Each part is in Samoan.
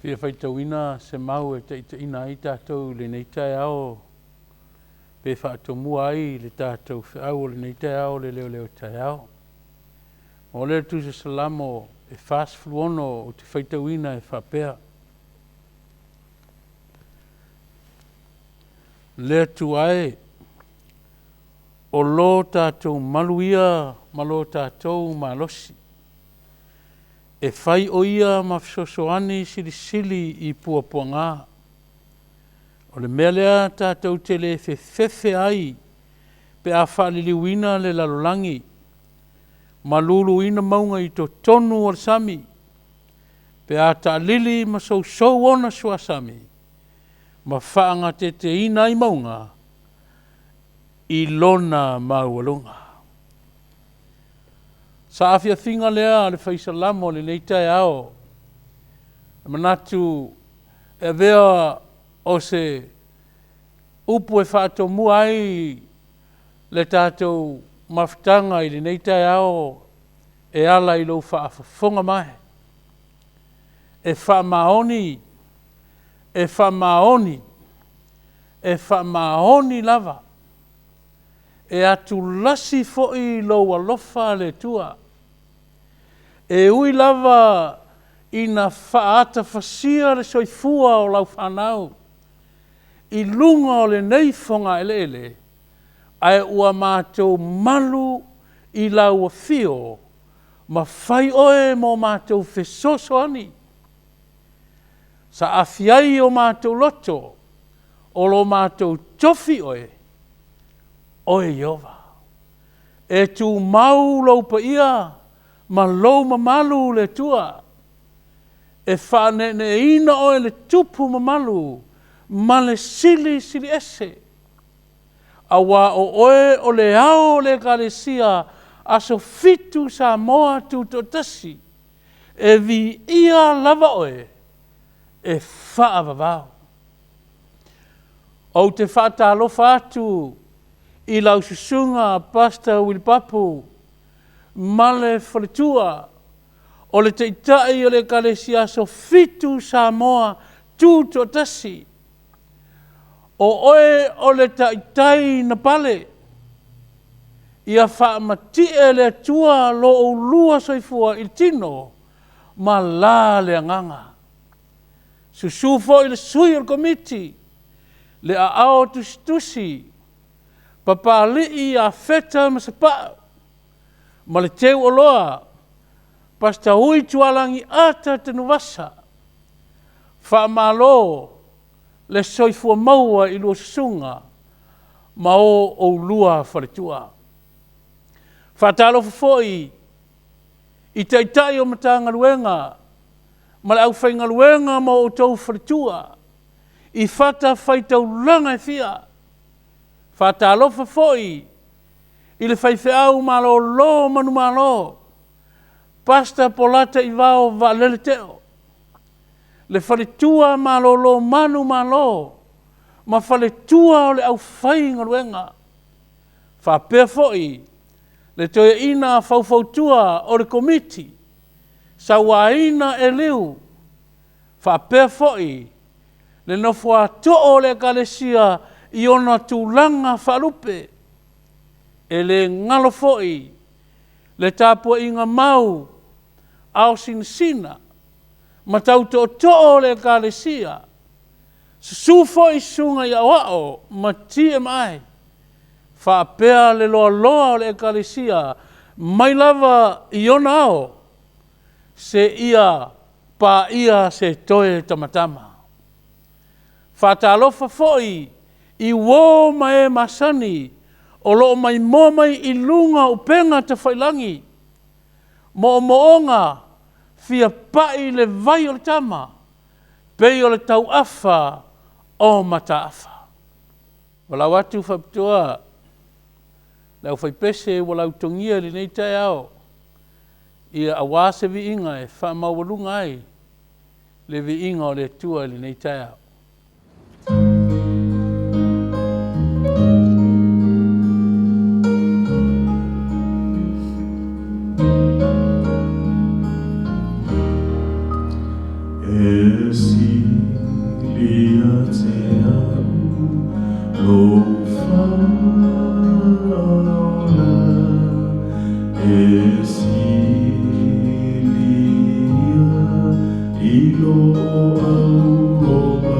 Fia faitauina se mau e taitaiina ai tatou i lenei taeao pe faatomua ai le tatou feau o lenei taeao o le leoleo taeao. O lea Tusi Salamo e 46 ou te faitauina e faapea, Le Atua e, o lo tatou malu ia ma lo tatou malosi, e fai o ia ma fesoasoani silisili i puapuaga. O le mea lea tatou te le fefefe ai pe a faaliliuina le lalolagi ma luluina mauga i totonu o le sami, pe a taalili ma sousou ona suasami ma faagateteina ai mauga i lona maualuga. Saafiafiga lea a le fai Salamo i lenei taeao, e manatu e avea o se upu e faatomua ai le tatou mafutaga i lenei taeao e ala i lou faafofoga mai. E faamaoni, e faamaoni, e faamaoni lava. E atulasi foi lou alofa le Atua. E ui lava ina faaatafasia le soifua o lau fanau i luga o lenei fogaeleele, ae ua matou malu i lau afio ma fai oe mo matou fesoasoani. Saafi ai o matou loto, o lo matou tofi oe, oe Ieova. E tumau lou paia ma lou mamalu le Atua. E faaneeneeina oe le Tupu mamalu ma le Silisili Ese. Aua o oe o le ao o le Ekalesia Aso Fitu Samoa Tutoatasi, e viia lava oe, e faavavau. Ou te faatalofa atu i lau susuga Pastor Wilipapu ma le faletua, o le Taitai o le Ekalesia Aso Fitu Samoa Tutoatasi. O oe o le taitai na pale, ia faamatie le Atua lo oulua soifua i le tino ma la le agaga. Susu foi le sui o le Komiti, le Aao Tusitusi, Papalii Afeta ma Sapau, ma le teuoloa Pastor Ui Tualagi Ata Tanuvasa. Faamalo le soifua maua i lua susuga ma o oulua faletua. Faatalofa foi i Taitai o Matagaluega ma le aufaigaluega ma outou faletua i fatafaitaulaga e fia. Faatalofa foi i le faifeau malolo manumalo, Pastor Polata Ivao Vaalele Teo, le faletua malolo manumalo ma faletua o le aufaigaluega. Faapea foi le toeaina faufautua o le Komiti, Sauaina Eliu, faapea foi le nofo too o le Ekalesia i ona tulaga faalupe. E le galo foi le tapuaiga mau ao sinasina ma tau tootoo o le Ekalesia, susu foi susuga i aoao ma TMI, faapea le loaloa o le Ekalesia mai lava i ona ao seia paia se toe tamatama. Faatalofa foi i uo ma e masani o lo o maimoa mai i luga o upega tafailagi, moomooga fia pai i le vai o le tama, pei o le tauafa o Mataafa. Valaau atu faapitoa le aufaipese ua lautogia i lenei taeao, ia aua se viiga e faamaualuga ai le viiga o le Atua i lenei taeao. E E silia i lo aulomario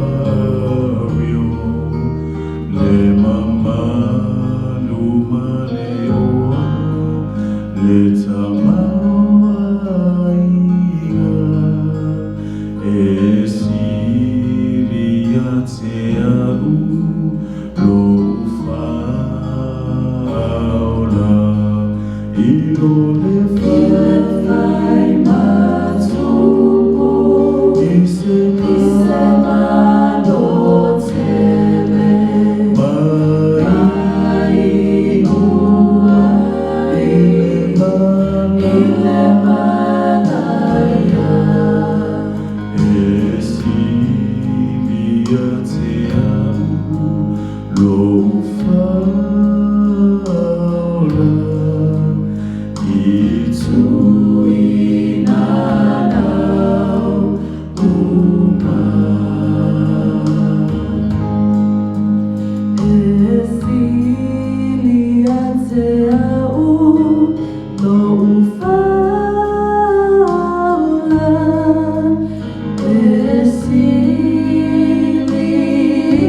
Le mamalu ma le oa Le tamaoaiga E sili ia te a'u lou faaola I lo le fai I se malo tele Ma iu ai i le malaia E sili ia te a'u lou faaola I tuuina uma. E sili ia te a'u lou faaola E sili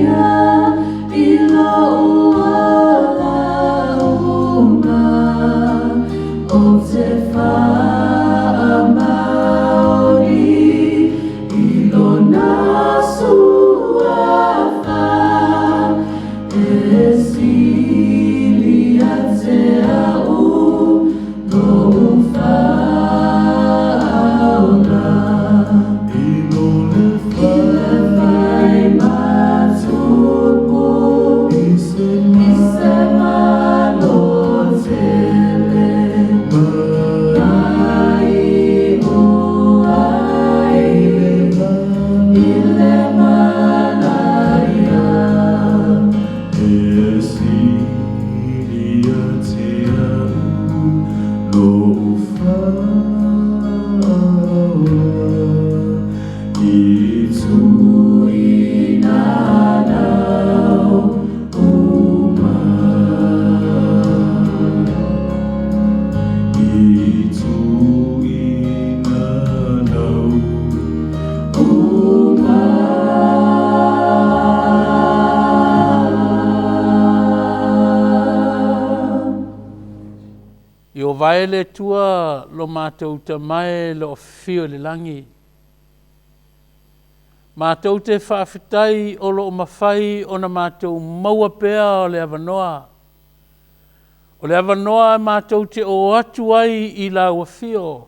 ia i lou ola uma Ou te faamaoni i Lona Suafa E sili ia te a'u lou faaola I lo le fai ma tupu I se malo tele Ma iu ai i le malaia E sili ia te a'u lou faaola I tuuina uma I tuuina uma. Ieova e le Atua lo matou Tama e lo o afio i le lagi, matou te faafetai o lo o mafai ona matou maua pea o le avanoa, o le avanoa matou te o atu ai i lau afio,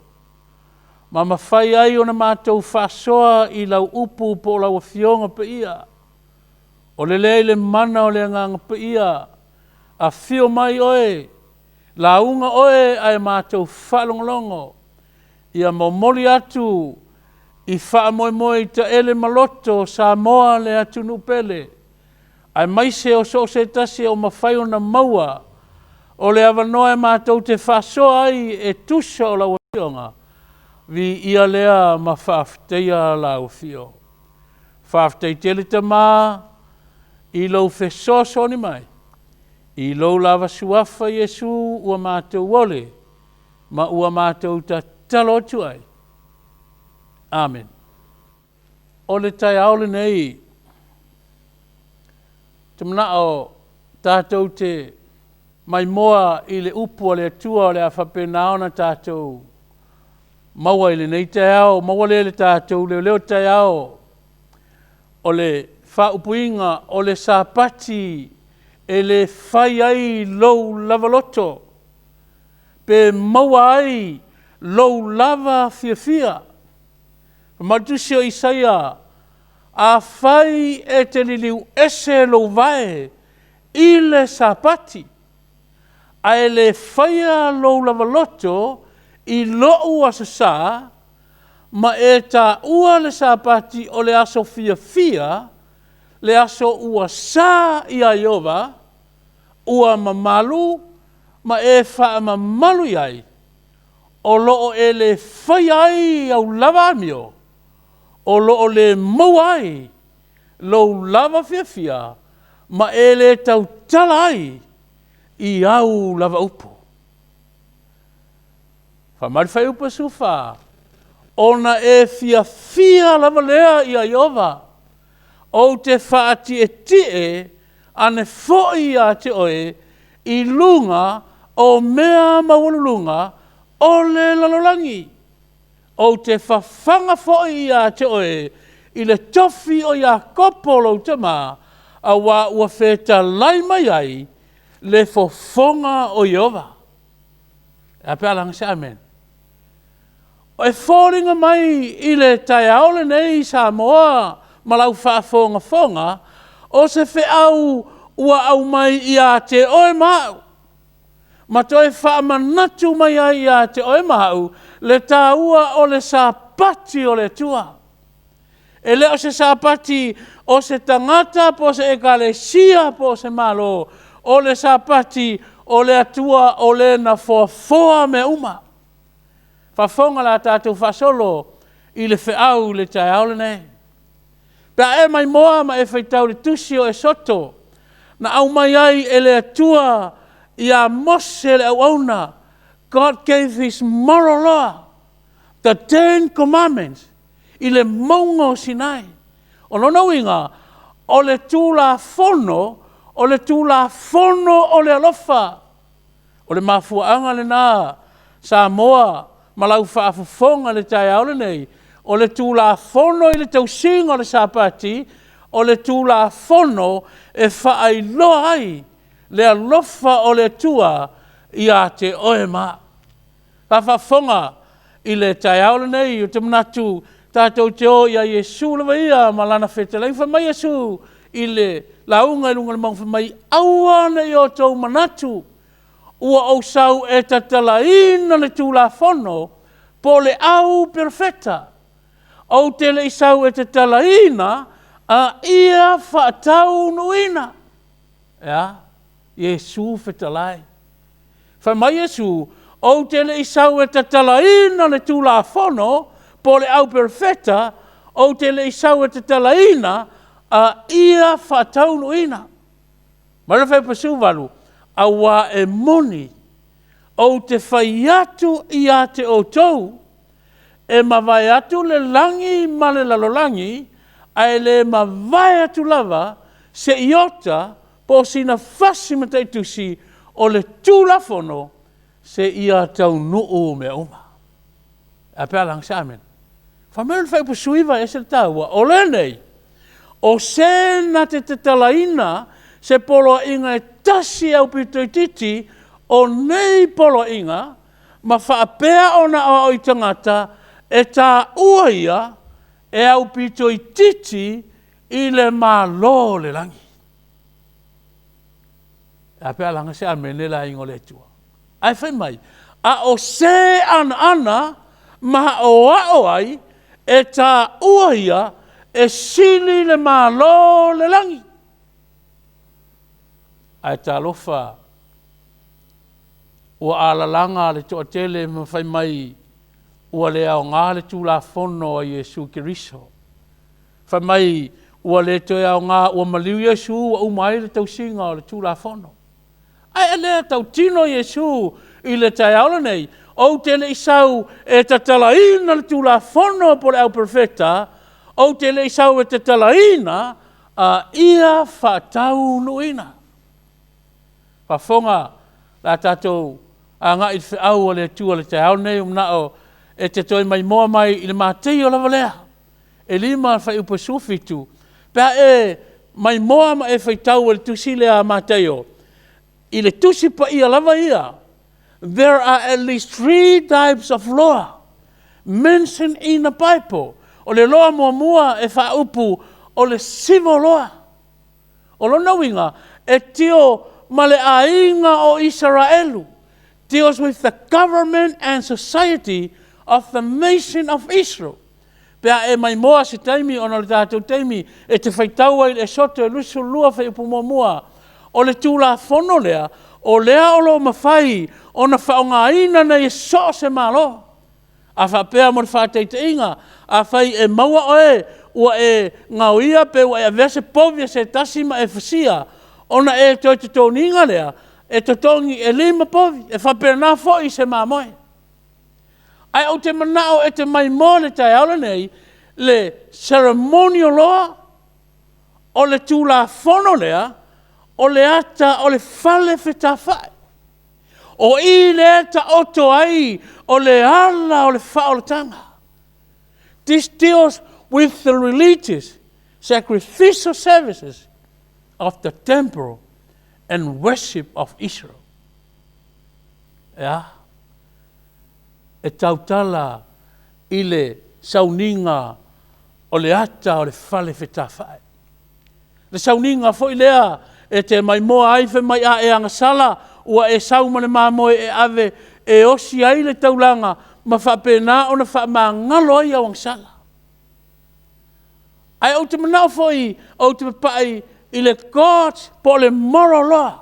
ma mafai ai ona matou faasoa i lau upu po o lau Afioga Paia. O le lea i le mana o le Agaga Paia, afio mai oe, lauga oe ae matou faalogologo, ia momoli atu i faamoemoe i taele ma loto o Samoa le atunuu pele, aemaise o so o se tasi o mafai ona maua o le avanoa e matou te faasoa ai e tusa o lau Afioga, viia lea ma faafetaia lau Afio. Faafetai tele Tama i lou fesoasoani mai, i lou lava Suafa Iesu ua matou ole ma ua matou tatalo atu ai. Amen. O le taeao lenei, ou te manao tatou te maimoa i le upu a le Atua o le a faapena ona tatou maua i lenei taeao, maua lea i le tatou leoleo taeao o le faaupuina o le Sapati e le fai ai lou lava loto, pe maua ai lou lava fiafia. Ma le tusi o Isaia, afai e te liliu ese lou vae i le Sapati, ae le faia lou lava loto i lou Aso Sa, ma e taua le Sapati o le aso fiafia, le aso ua sa iā Ieova, ua mamalu ma e faamamalu i ai, o lo o e le faia ai au lava amio, o lo o le maua ai lou lava fiafia, ma e le tautala ai i au lava upu. Fai mai le fuaiupu 14, Ona e fiafia lava lea ia Ieova, ou te faatietie ane foi ia te oe i luga o mea maualuluga o le lalolagi. Ou te fafaga foi ia te oe i le tofi o Iakopo lou tama, auā ua fetalai mai ai le fofoga o Ieova. E a pe a laga se amene? E foliga mai i le taeao lenei Samoa ma lau faafogafoga, o se feau ua aumai ia te oe ma au, ma toe faamanatu mai ai ia te oe ma au le taua o le Sapati o le Atua. E le o se Sapati o se tagata po o se ekalesia po o se Malo, o le Sapati o le Atua o le na foafoa mea uma. Faafofoga la tatou faasolo i le feau i le taeao lenei. Pe a e maimoa ma e faitau i le tusi o Esoto na aumai ai e le Atua ia Mose le auauna, God gave his moral law, the Ten Commandments i le mauga o Sinai. O lona uiga, o le Tulafono, o le Tulafono o le alofa. O le mafuaaga lena Samoa ma lau faafofoga i le taeao lenei, o le Tulafono i le tausiga o le Sapati, o le Tulafono e faailoa ai le alofa o le Atua ia te oe ma au. A faafofoga i le taeao lenei, ou te manatu tatou te o ia Iesu lava ia ma lana fetalaiga. Fai mai Iesu i le lauga i luga o le mauga, fai mai, aua ne i outou manatu ua ou sau e tatalaina le Tulafono po o le au perofeta. Ou te le i sau e tatalaina, a ia faataunuuina. E a? Iesu fetalai. Fai mai Iesu, ou te le i sau e tatalaina le Tulafono po o le au perofeta, ou te le i sau e tatalaina, a ia faataunuuina. Ma le fuaiupu 18, aua e moni, ou te fai atu ia te outou, e mavae atu le lagi ma le lalolagi, ae le mavae atu lava se iota po o sina fasi mataitusi o le Tulafono seia taunuu mea uma. A pe a laga se amene. Fai mai o le fuaiupu 19 e ese le taua, o lenei, o se na te tatalaina se poloaiga e tasi e aupito itiiti o nei poloaiga ma faapea ona aoao i tagata e taua ia e aupito itiiti i le Malo o le lagi. E a pe a laga se amene le aiga o le Atua. Ae fai mai, a o se anaana ma aoao ai e taua ia e sili le Malo o le lagi. Ae talofa, ua alalaga le toatele ma fai mai ua le aoga le Tulafono a Iesu Keriso. Fai mai ua le toe aoga ua maliu Iesu ua uma ai le tausiga o le Tulafono. Ae lea tautino Iesu i le taeao lenei, ou te le i sau e tatalaina le Tulafono po o le au perofeta, ou te le i sau e tatalaina, a ia faataunuuina. Faafofoga o le a tatou agai i le feau a le Atua i le taeao lenei, ua ou manao e te toe maimoa mai i le Mataio lava lea, e 5 fuaiupu e 17, pe a e maimoa ma e faitau i le tusi lea a Mataio, i le Tusi Paia lava ia, there are at least three types of law mentioned in the Bible. O le loa muamua e faaupu o le civil law. O lona uiga, e deal ma le aiga o Isaraelu, deals with the government and society of the nation of Israel. Pe a e maimoa se taimi ona o le tatou taimi e te faitau ai i le Esoto e 22 fuaiupu muamua, o le Tulafono lea, o lea o lo o mafai ona faaaogaina nei e so o se Malo. A faapea mo le faataitaiga, afai e maua oe ua e gaoia pe ua e avea se povi a se tasi ma e fasia, ona e toe totogiina lea, e totogi e 5 povi. E faapena foi i se mamoe. Ae ou te manao e te maimoa i le taeao lenei le ceremonial law o le Tulafono lea, o le ata o le fale fetafai. O i lea e taoto ai o le ala o le faaolataga. This deals with the religious sacrificial services of the temple and worship of Israel. E a? E tautala i le sauniga o le ata o le fale fetafai. Le sauniga foi lea e te maimoa ai fai mai a e agasala ua e sau ma le mamoe e ave e osi ai le taulaga ma faapena ona faamagalo ai au agasala. Ae ou te manao foi ou te papai i le God po o le moral law,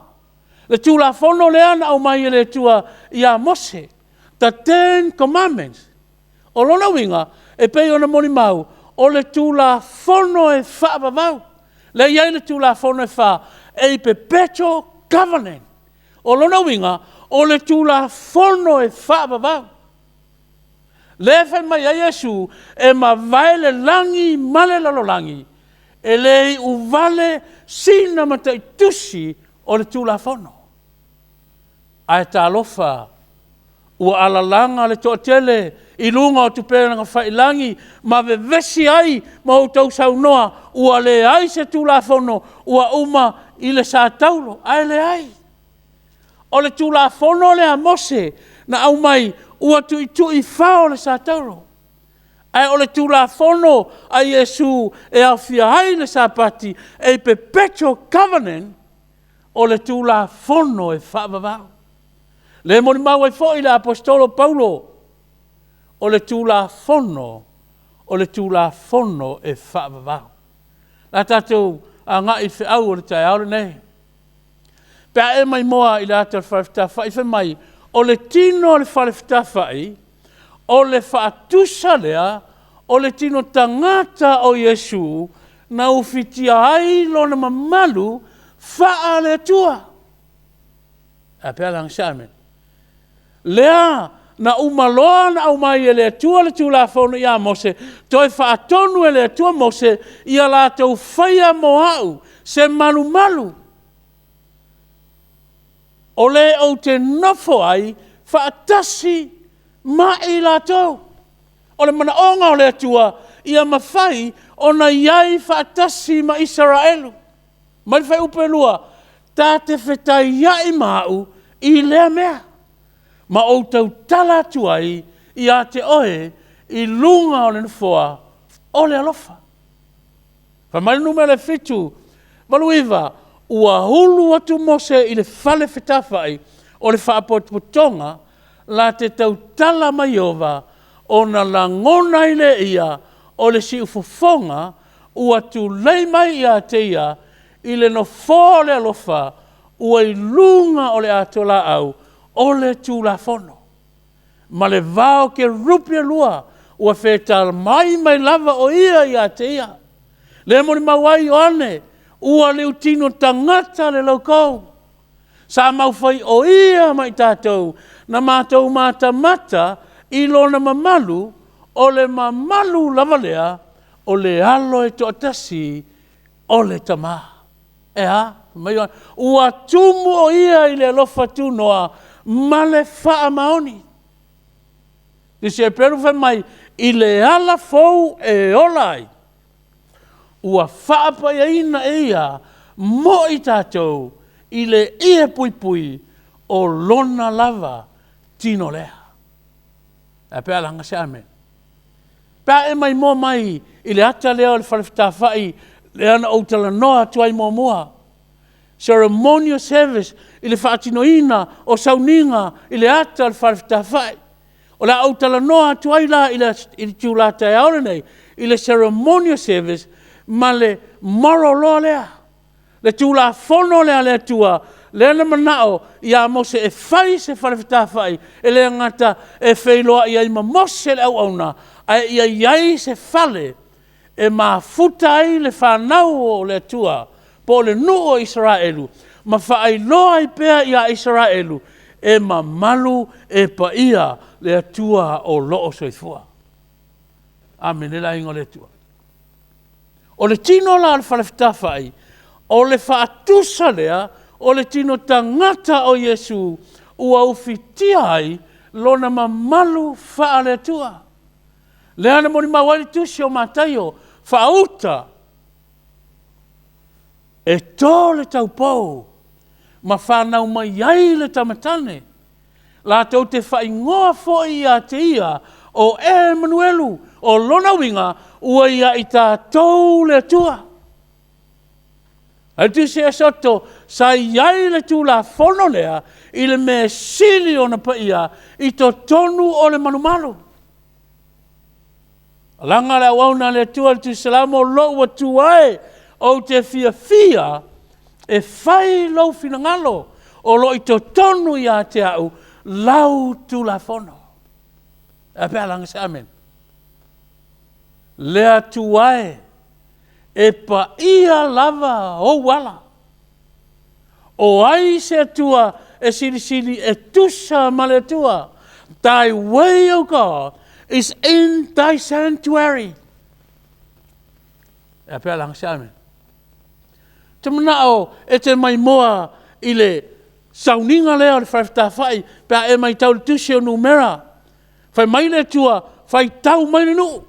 le Tulafono lea na aumai e le Atua ia Mose, the Ten Commandments. O lona uiga, e pei ona molimau, o le Tulafono e faavavau. Lea e i ai le Tulafono e fa, a perpetual covenant. O lona uiga, o le Tulafono e faavavau. Lea e fai mai ai Iesu, e mavae le lagi ma le lalolagi, e le iu vale sina mataitusi o le Tulafono. Ae talofa, ua alalaga le toatele i luga o upegatafailagi ma vevesi ai ma outou saunoa ua leai se Tulafono ua uma i le sa Taulo, ae leai. O le Tulafono lea a Mose na aumai ua tuituifao le sa taulo, ae o le Tulafono a Iesu e aofia ai le Sapati, a perpetual covenant, o le Tulafono e faavavau. Lea e molimau ai foi le Aposetolo o Paulo, o le Tulafono, o le Tulafono e faavavau. O le a tatou agai i le feau o le taeao lenei. Pe a e maimoa i le ata o le fale fetafai fai mai, o le tino o le fale fetafai, o le faatusa lea o le tino tagata o Iesu na ufitia ai lona mamalu faale-Atua. E a pea la se amene. Lea na uma loa ona aumai e le Atua le Tulafono ia Mose, toe faatonu e le Atua Mose, ia latou faia mo au se malumalu o le ou te nofo ai faatasi ma i latou. O le manaoga o le Atua, ia mafai ona i ai faatasi ma Isaraelu. Ma le fuaiupu e 2, ta te fetaiai ma au i lea mea, ma ou tautala atu ai ia te oe i luga o le nofoa o le alofa. Fai mai le numera 7, 89, ua ulu atu Mose i le fale fetafai o le faapotopotoga la te tautala ma Ieova, ona lagona ai lea e ia o le siufofoga ua tulei mai ia te ia i le nofoa o le alofa ua i luga o le atoa laau o le Tulafono, ma le va o kerupi e lua ua fetalai mai lava o ia ia te ia. Lea e molimau ai Ioane, ua liutino tagata le lautou. Sa maufai o ia ma i tatou na matou matamata i lona mamalu, o le mamalu lava lea o le alo e toatasi o le Tama. E a? Fai mai Ioane, ua tumu o ia i le alofa tunoa ma le faamaoni. Tusi Eperu fai mai, i le ala fou e ola ai, ua faapaiaina e ia mo i tatou i le ie puipui o lona lava tino lea. E a pe a laga se amene. Pe a e maimoa mai i le ata lea o le fale fetafai lea na ou talanoa atu ai muamua, ceremonial service i le faatinoina o sauniga i le ata o le fale fetafai. O le a ou talanoa atu ai la i le itula taeao lenei i le ceremonial service ma le moral law lea, le Tulafono lea a le Atua lea na manao ia Mose e fai se fale fetafai, e le gata e feiloai ai ma Mose le auauna, ae ia i ai se fale e mafuta ai le fanau o le Atua po o le nuu o Isaraelu ma faailoa ai pea ia Isaraelu. e mamalu, e paia le Atua o lo o soifua. Amene le aiga o le Atua. O le tino la o le fale fetafai, o le faatusa lea o le tino tagata o Iesu ua ufitia ai lona mamalu faale-Atua. Lea na molimau ai le tusi o Mataio, faauta e to le taupou ma fanau mai ai le tamatane, latou te faaigoa foi ia te ia o Emanuelu, o lona uiga, ua ia i tatou le Atua. Ae tusi Esoto, sa i ai le Tulafono lea i le mea e sili ona paia i totonu o le malumalu. Alaga le auauna a le Atua i le Tusi Salamo, lou Atua e, ou te fiafia e fai lou finagalo, o lo o i totonu ia te au lau Tulafono. E a pe a laga se amene? Le Atua e, e paia lava ou ala. O ai se Atua e silisili e tusa ma le Atua? Thy way, O God, is in thy sanctuary. E a pe a laga se amene? Te manao e te maimoa i le sauniga lea o le Falefetafai pe a e matau i le tusi o Numera. Fai mai le Atua, faitau mai le nuu.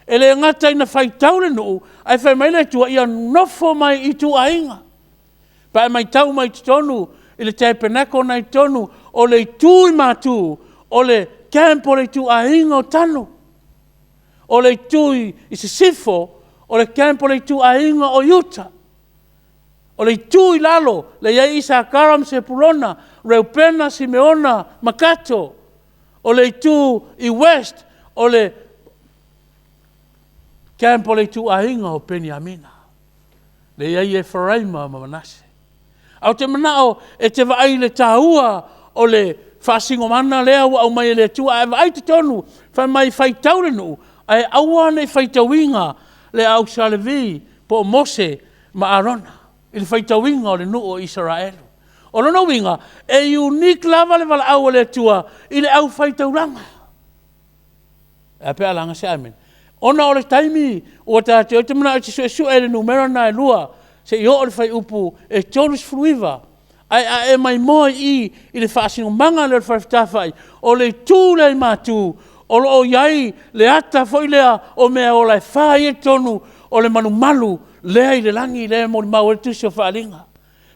E le gata ina faitau le nuu, ae fai mai le Atua, ia nofo mai i ituaiga. Pe a e matau mai totonu i le tabernacle na i totonu, o le itu i matu, o le camp o le ituaiga o Tanu. O le itu i sisifo, o le camp o le ituaiga o Iuta. O le itu i lalo, lea e i ai Isakara ma Sepulona, Reupena, Simeona ma Kato. O le itu i west, o le camp o le ituaiga o Peniamina. Lea e i ai Eferaima ma Manase. Ae ou te manao e te vaai i le taua o le faasinomaga lea ua aumai e le Atua. A e vaai i totonu, fai mai faitau le nuu, ae aua ne i faitauina le au sa Levi po o Mose ma Arona i le faitauina o le nuu o Isaraelu. O lona uiga, e unique lava le valaau a le Atua i le aufaitaulaga. E a pe a laga se amene? Ona o le taimi ua tatou, ou te manao e te suesue le numera na e lua se i oo i le fuaiupu e 39. Ae a e maimoa i i i le faasinomaga lea o le Falefetafai, o le itu lea i matu, o lo o i ai le ata foi lea o mea ola e fa ia i totonu o le malumalu lea i le lagi lea e molimau ai le tusi o Faaaliga.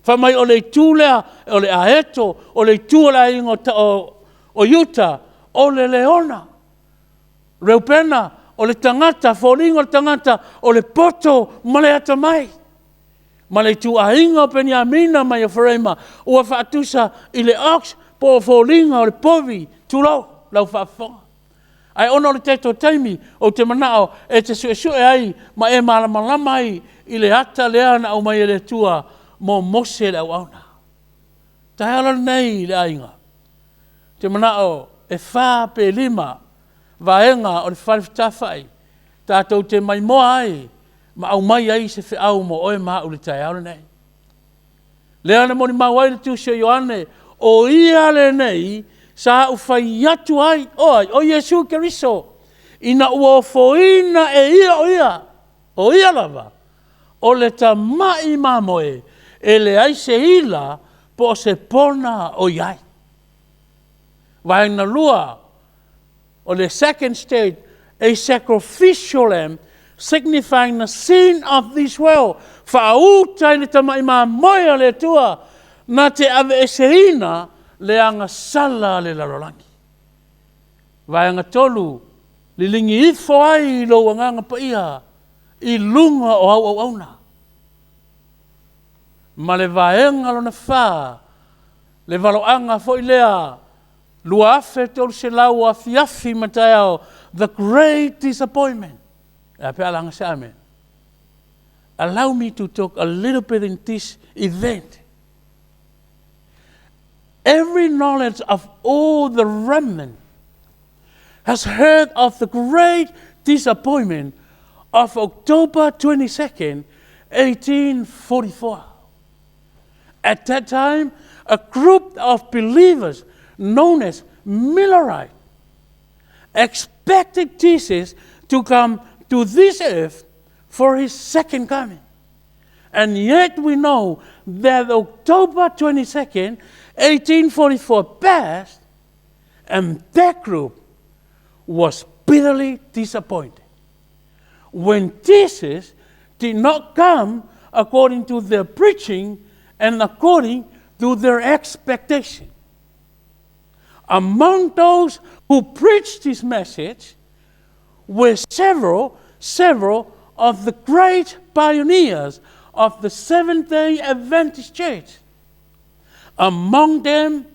Fai mai o le itu lea o le aeto, o le itu o le aiga o Iuta, o le leona. Reupena, o le tagata, foliga o le tagata, o le poto ma le atamai. Ma le ituaiga o Peniamina ma Efereima, ua faatusa i le ox po o foliga o le povi, tulou lau faafofoga. Ae ona o le tatou taimi, ou te manao e te suesue ai ma e malamalama ai i le ata lea na aumai e le Atua mo Mose le auauna. Taeao lenei le aiga, ou te manao e 4 pe 5 vaega o le Falefetafai tatou te maimoa ai ma aumai ai se feau mo oe ma au i le taeao lenei. Lea na molimau ai le tusi a Ioane, o ia lenei sa ou fai atu ai, o ai? O Iesu Keriso, ina ua ofoina e ia o ia, o ia lava, o le tamai mamoe e leai se ila po o se pona o i ai. Vaega lua, o le second stage, a sacrificial lamb signifying the sin of this world. Faauta i le tamai mamoe a le Atua na te aveeseina le agasala a le lalolagi. Vaega tolu, liligi ifo ai lou agaga paia i luga o au auauna. Ma le vaega lona fa, le valoaga foi lea 2300 afiafi ma taeao, the great disappointment. E a pe a laga se amene? Allow me to talk a little bit in this event. Every knowledge of all the remnant has heard of the great disappointment of October 22nd, 1844. At that time, a group of believers known as Millerite, expected Jesus to come to this earth for his second coming. And yet we know that October 22nd, 1844 passed, and that group was bitterly disappointed. When Jesus did not come according to their preaching and according to their expectation. Among those who preached this message were several, several of the great pioneers of the Seventh day Adventist Church. Among them,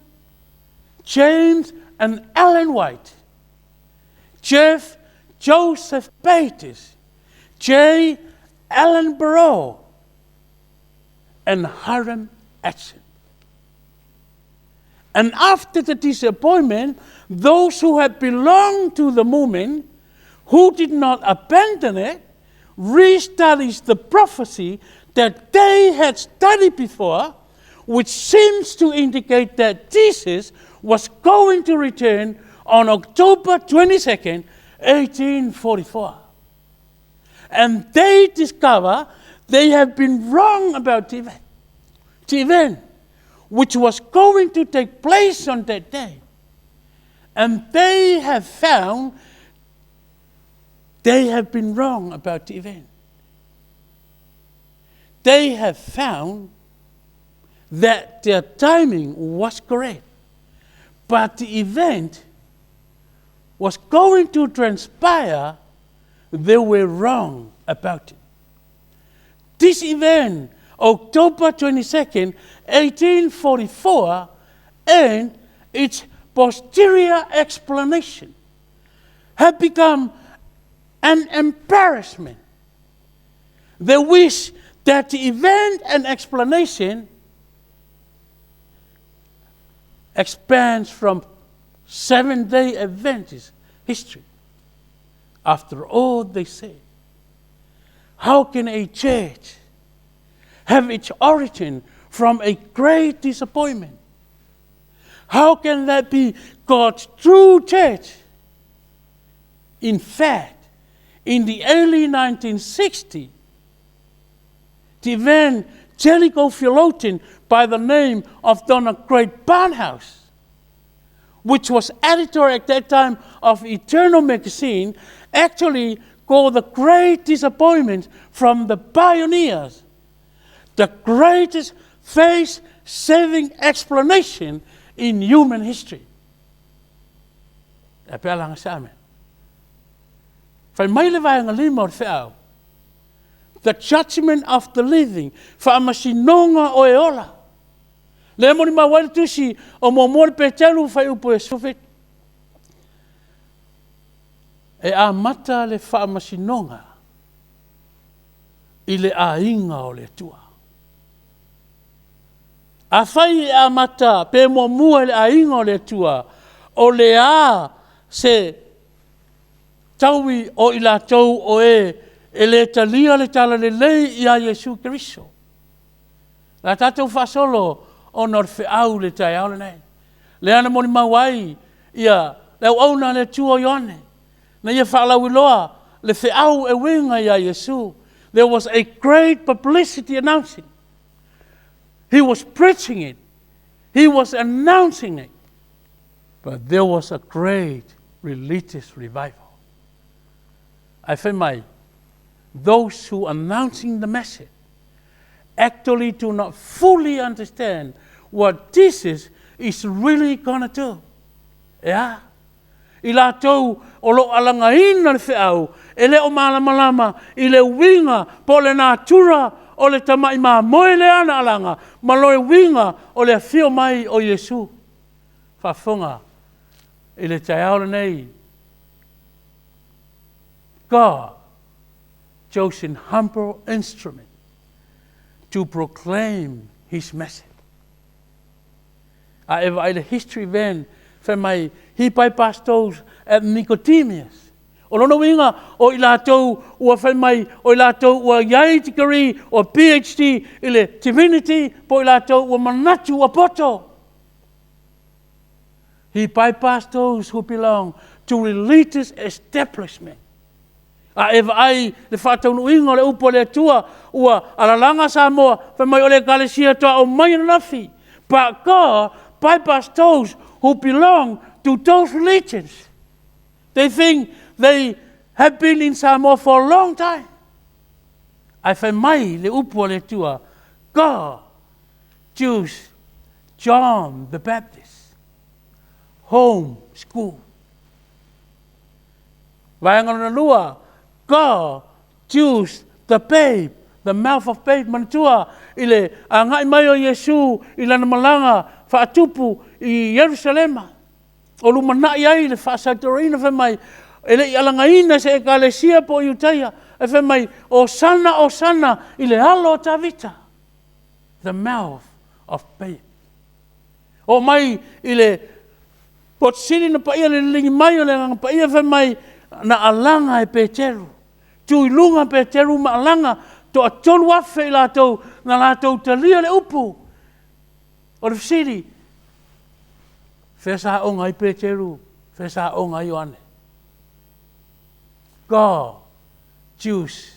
James and Ellen White, Jeff Joseph Bates, J. Allen Burrow, and Hiram Edson. And after the disappointment, those who had belonged to the movement, who did not abandon it, restudied the prophecy that they had studied before, which seems to indicate that Jesus was going to return on October 22nd, 1844. And they discover they have been wrong about the event, the event which was going to take place on that day. And they have found they have been wrong about the event. They have found that their timing was correct, but the event was going to transpire, they were wrong about it. This event, October 22nd, 1844, and its posterior explanation have become an embarrassment. They wish that the event and explanation expands from Seven day Adventist history. After all they say, how can a church have its origin from a great disappointment? How can that be God's true church? In fact, in the early 1960s, the evangelical theologian by the name of Donald Grey Barnhouse, which was editor at that time of Eternal Magazine, actually called the great disappointment from the pioneers the greatest face saving explanation in human history. E pea langa se amen. Fai mai le vaega lima o le feau. The judgment of the living, faamasinoga o e ola. Lea e molimau ai le tusi o Muamua le Peteru fuaiupu e 17. E amata le faamasinoga i le aiga o le Atua. Afai e amata pe muamua i le aiga o le Atua, o le a se taui o i latou o e e le talia le talalelei iā Iesu Keriso. O le a tatou faasolo ona o le feau i le taeao lenei. Lea na molimau ai ia le auauna a le Atua o Ioane, na ia faalauiloa le feau e uiga iā Iesu. There was a great publicity announcing. He was preaching it. He was announcing it. But there was a great religious revival. Ae fai mai, those who announcing the message actually do not fully understand what Jesus is really gonna do. E a? I latou o lo o alagaina le feau, e le o malamalama i le uiga po o le natura o le tamai mamoe lea na alaga ma loe uiga o le afio mai o Iesu. Faafofoga i le taeao lenei, God chose an humble instrument to proclaim his message. A e vaai le history event, fai mai, he bypassed those at Nicodemus. O lona uiga, o i latou ua fai mai, o i latou ua i ai degree o PhD i le divinity, po o i latou ua manatu ua poto. He bypassed those who belong to religious establishment. A e vaai le faataunuuina o le upu a le Atua, ua alalaga Samoa, fai mai o le ekalesia toa o mai ananafi. But God bypassed those who belong to those religions. They think they have been in Samoa for a long time. Ae fai mai le upu a le Atua, God choose John the Baptist, home school. Vaega lona lua, God choose the babe, the mouth of babe, manatua i le agai mai o Iesu i lana malaga faatupu i Ierusalema. O lumanai ai le faasautoroina fai mai, e le i alagaina se ekalesia po o Iutaia, e fai mai, Osana, Osana i le alo o Tavita. The mouth of babe. Oo mai i le poto sili na paia le liligi mai o le Agaga Paia fai mai na alaga e Peteru. Tu i luga Peteru ma alaga toa 3,000 i latou na latou talia le upu. O le fesili, fea sa aoga ai Peteru, fea sa aoga ai Ioane? God choose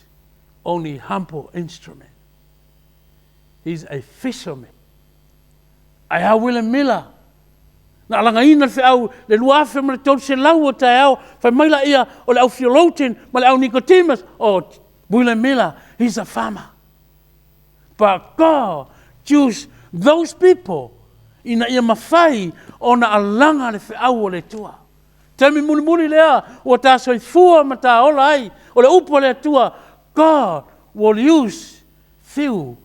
only humble instrument. He's a fisherman. Ae a William Miller, na alagaina le feau le 2300 o taeao, fai mai laia o le au theologian ma le au Nicodemus, oh, William Miller, he's a farmer. But God choose those people ina ia mafai ona alaga le feau o le Atua. Taimi mulimuli lea ua ta soifua ma ta ola ai, o le upu a le Atua, God will use few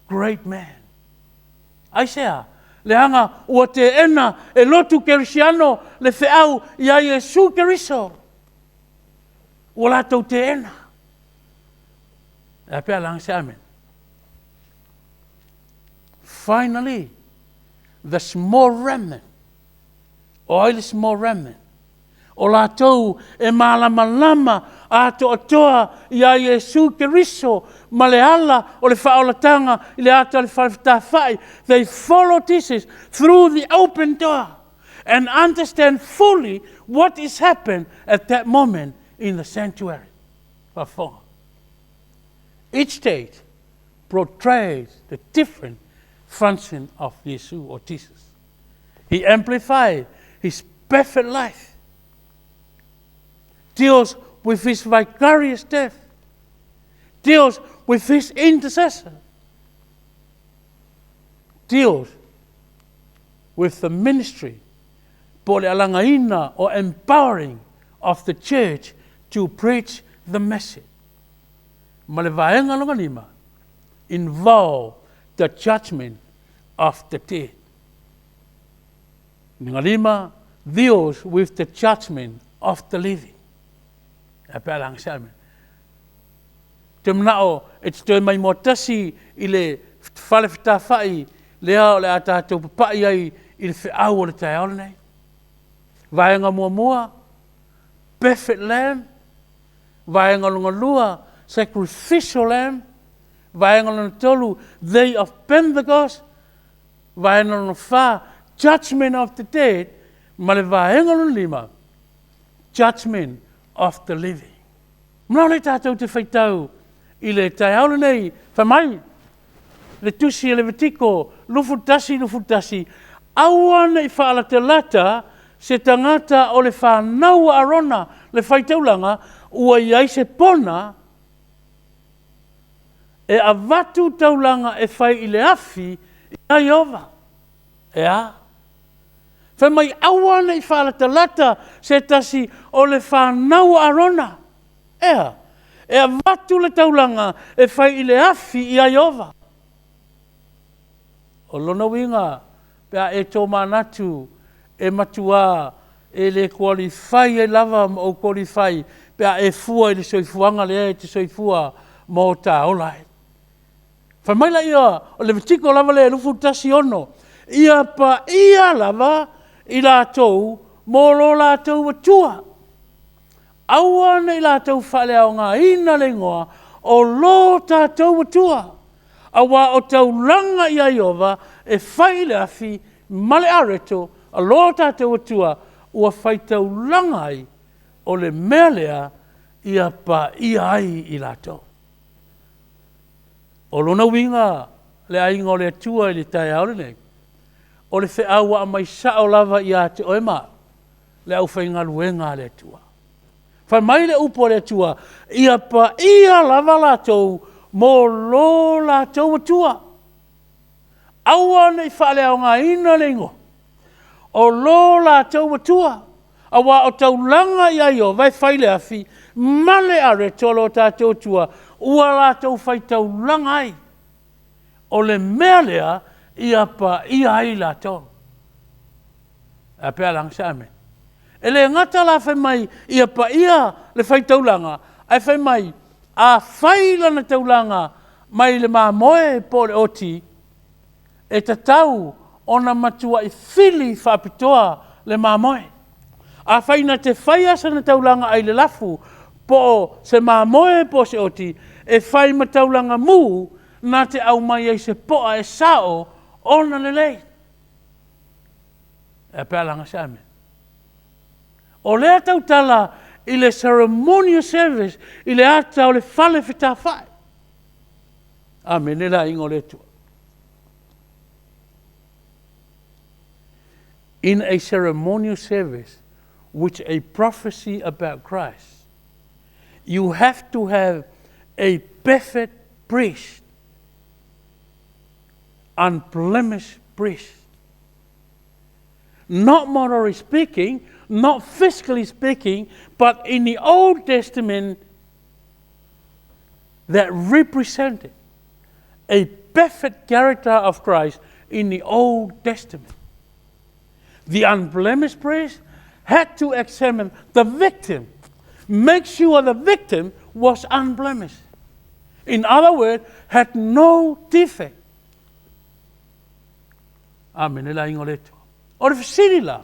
great men. Aisea? Leaga ua teena e lotu kerisiano le feau iā Iesu Keriso. Ua latou teena. E a pea laga se amen. Finally, the small remnant. O ai le small remnant? O latou e malamalama atoatoa iā Iesu Keriso ma le ala o le faaolataga i le ata o le fale fetāfa'i. They follow Jesus through the open door and understand fully what is happened at that moment in the sanctuary. Faafofoga. Each state portrays the different function of Iesu or Jesus. He amplified his perfect life, deals with his vicarious death, deals with his intercessor, deals with the ministry po o le alagaina or empowering of the church to preach the message. Ma le vaega lona lima, involve the judgment of the dead. Lona lima, deals with the judgment of the living. E a pea laga se amen. Te manao e te toe maimoa tasi i le fale fetafai lea o le a tatou papai ai i le feau o le taeao lenei. Vaega muamua, perfect lamb. Vaega lona lua, sacrificial lamb. Vaega lona tolu, day of Pentecost. Vaega lona fa, judgment of the dead. Ma le vaega lona lima, judgment of the living. Manao lea tatou te faitau i le taeao lenei, fai mai le tusi a Levitiko 21, 21, Aua ne i faalatalata se tagata o le fanau a Arona le faitaulaga ua i ai se pona e avatu taulaga e fai i le afi iā Ieova. E a? Fai mai, aua ne i faalatalata se tasi o le fanau a Arona. Ea, e avatu le taulaga e fai i le afi iā Ieova. O lona uiga, pe a e tomanatu e matuā e le qualify ai lava ma ou qualify pe a e fua i le soifuaga lea e te soifua ma o ta ola ai. Fai mai laia o Levitiko lava lea e 21 6, Ia paia lava i latou mo lo latou Atua. Aua ne i latou faaleaogaina le igoa o lo tatou Atua, auā o taulaga iā Ieova e fai i le afi ma le areto a lo tatou Atua ua faitaulaga ai, o le mea lea ia paia ai i latou. O lona uiga le aiga o le Atua i le taeao lenei, o le feau ua aumai sao lava ia te oe ma au, le aufaigaluega a le Atua. Fai mai le upu a le Atua, ia paia lava latou mo lo latou Atua. Aua ne i faaleaogaina le igoa o lo latou Atua, aua o taulaga ia Ieova e fai i le afi ma le areto a lo tatou Atua ua latou faitaulaga ai. O le mea lea ia paia ai latou. E a pe a laga se amene. E le gata la fai mai ia paia le faitaulaga, ae fai mai a fai lana taulaga mai le mamoe po o le oti, e tatau ona matuai fili faapitoa le mamoe. Afai na te faia sana taulaga ai le lafu, po o se mamoe po o se oti, e fai ma taulaga mu na te aumai ai se po'a e sao ona lelei. E a pe a laga se amene. O lea tautala i le ceremonial service i le ata o le fale fetafai. Amene le aiga o le Atua. In a ceremonial service which a prophecy about Christ, you have to have a perfect priest, unblemished priest. Not morally speaking, not physically speaking, but in the Old Testament that represented a perfect character of Christ in the Old Testament. The unblemished priest had to examine the victim, make sure the victim was unblemished. In other words, had no defect. Amene le aiga o le Atua. O le fesili la,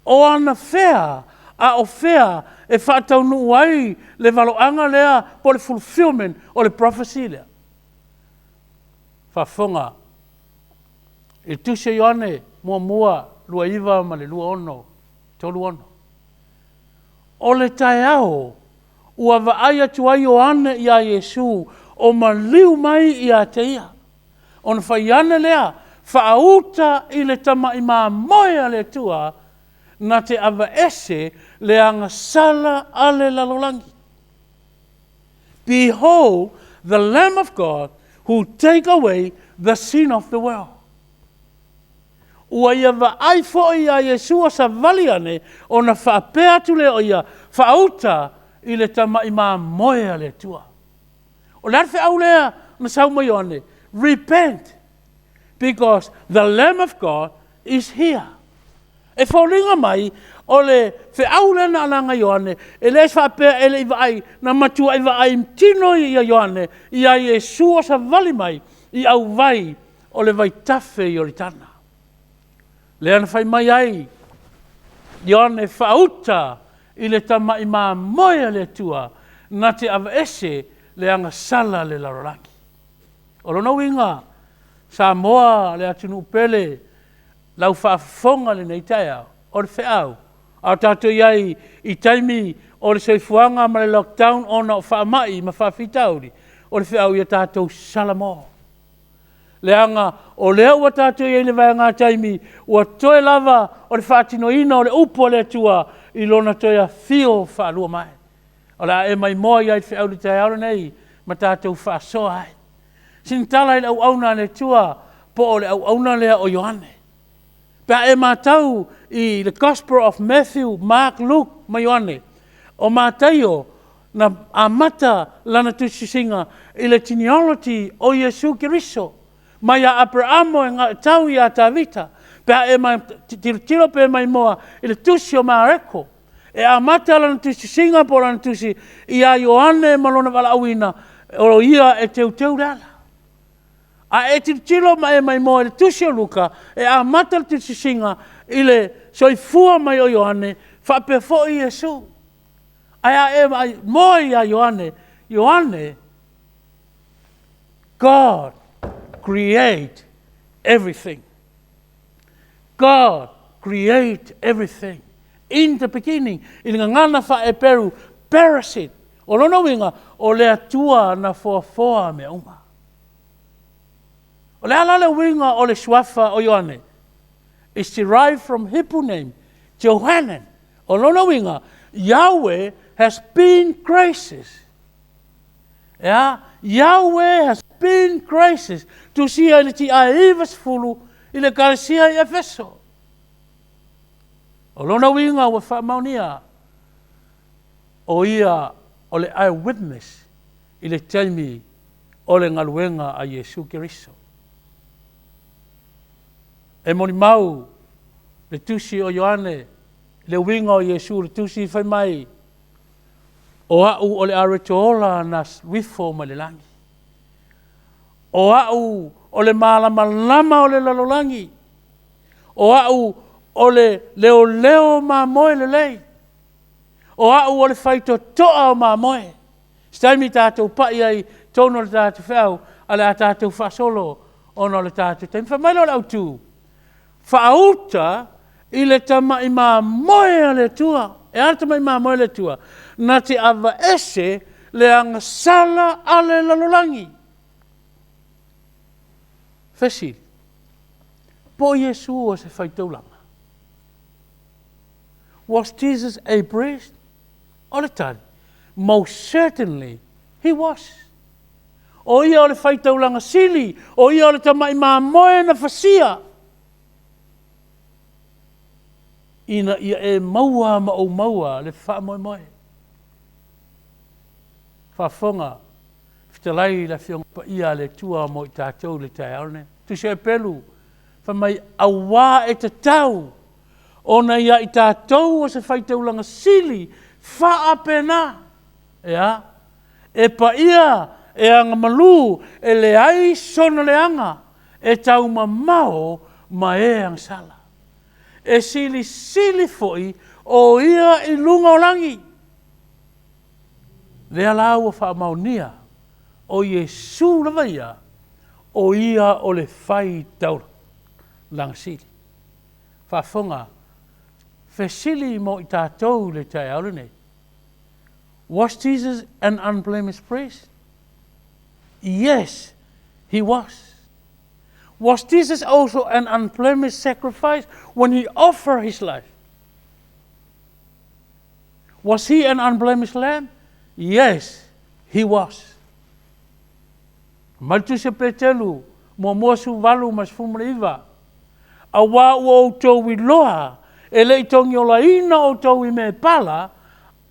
o ana fea a o fea e faataunuu ai le valoaga lea po o le fulfillment o le prophecy lea? Faafofoga i le Tusi a Ioane muamua 29 ma le 26, 36. O le taeao ua vaai atu ai Ioane iā Iesu o maliu mai ia te ia. Ona fai ane lea, Faauta i le tamai mamoe a le Atua na te aveese le agasala a le lalolagi. Behold the Lamb of God who take away the sin of the world. Ua ia vaai foi iā Iesu o savali ane, ona faapea atu lea o ia, Faauta i le tamai mamoe a le Atua. O le a le feau lea na sau mai Ioane? Repent, because the Lamb of God is here. E foliga mai o le feau lea na alaga Ioane, e le faapea e le i vaai, na matuai vaai tino ia Ioane iā Iesu o savali mai i auvai o le vaitafe i Ioritana. Lea na fai mai ai Ioane, Faauta i le tamai mamoe a le Atua na te aveese le agasala a le lalolagi. O lona uiga, Samoa le atunuu pele, lau faafofoga i lenei taeao, o le feau, a o tatou i ai i taimi o le soifuaga ma le lockdown ona o faamai ma faafitauli, o le feau ia tatou salamo. Leaga o lea ua tatou i ai i le vaega taimi ua toe lava o le faatinoina o le upu a le Atua i lona toe afio faalua mai. O le a e maimoa i ai i le feau i le taeao lenei ma tatou faasoa ai. Sina tala i le auauna a le Atua po o le auauna lea o Ioane. Pe a e matau i le Gospel of Matthew, Mark, Luke ma Ioane, o Mataio na amata lana tusitusiga i le genealogy o Iesu Keriso, mai ia Aperamo e tau ia Tavita. Pe a e tilotilo pe maimoa i le tusi o Mareko, e amata lana tusitusiga po o lana tusi ia Ioane ma lona valaauina, o ia e teuteu le ala. A e tilotilo ma e maimoa i le tusi o Luka, e amata le tusitusiga i le soifua mai o Ioane, faapea foi Iesu. Ae a e maimoa ia Ioane, Ioane, God create everything. God create everything. In the beginning, i le gagana faa-Eperu, Beresith. O lona uiga, o le Atua na foafoa mea uma. O le a la le uiga o le suafa o Ioane? Is derived from Hebrew name, Johanan. O lona uiga, Yahweh has been gracious. E a? Yahweh has been gracious. Tusia i le tiae 90 i le Ekalesia i Efeso. O lona uiga ua faamaonia, o ia o le eyewitness i le taimi o le galuega a Iesu Keriso. E molimau le tusi o Ioane i le uiga o Iesu, le tusi fai mai, O au o le areto ola na ifo mai le lagi. O au o le malamalama o le lalolagi. O au o le leoleo mamoe lelei. O au o le faitotoa o mamoe. Se taimi tatou pai ai i totonu o le tatou feau, ae o le a tatou faasolo ona o le tatou taimi. Fai mai lea o le autu, faauta i le tamai mamoe a le Atua. E a le tamai mamoe a le Atua? Na te aveese le agasala a le lalolagi. Fesili, Po o Iesu o se faitaulaga? Was Jesus a priest? O le tali, Most certainly he was. O ia o le faitaulaga sili, o ia o le tamai mamoe na fasia ina ia e maua ma ou maua le faamoemoe. Faafofoga fetalai le Afioga Paia a le Atua mo i tatou i le taeao lenei. Tusi o Eperu, fai mai, auā e tatau ona ia i tatou o se faitaulaga sili faapena. E a? E paia, e agamalu, e leai sona leaga, e taumamao ma e agasala. E silisili foi o ia i luga o lagi. Lea la ua faamaonia, o Iesu lava ia, o ia o le faitaulaga sili. Faafofoga, fesili mo i tatou i le taeao lenei. Was Jesus an unblemished priest? Yes, he was. Was Jesus also an unblemished sacrifice when he offered his life? Was he an unblemished lamb? Yes, he was. Mai le tusi a Petelu, muamua 18 ma 19, Auā ua outou iloa, e le i togiolaina outou i mea e pala,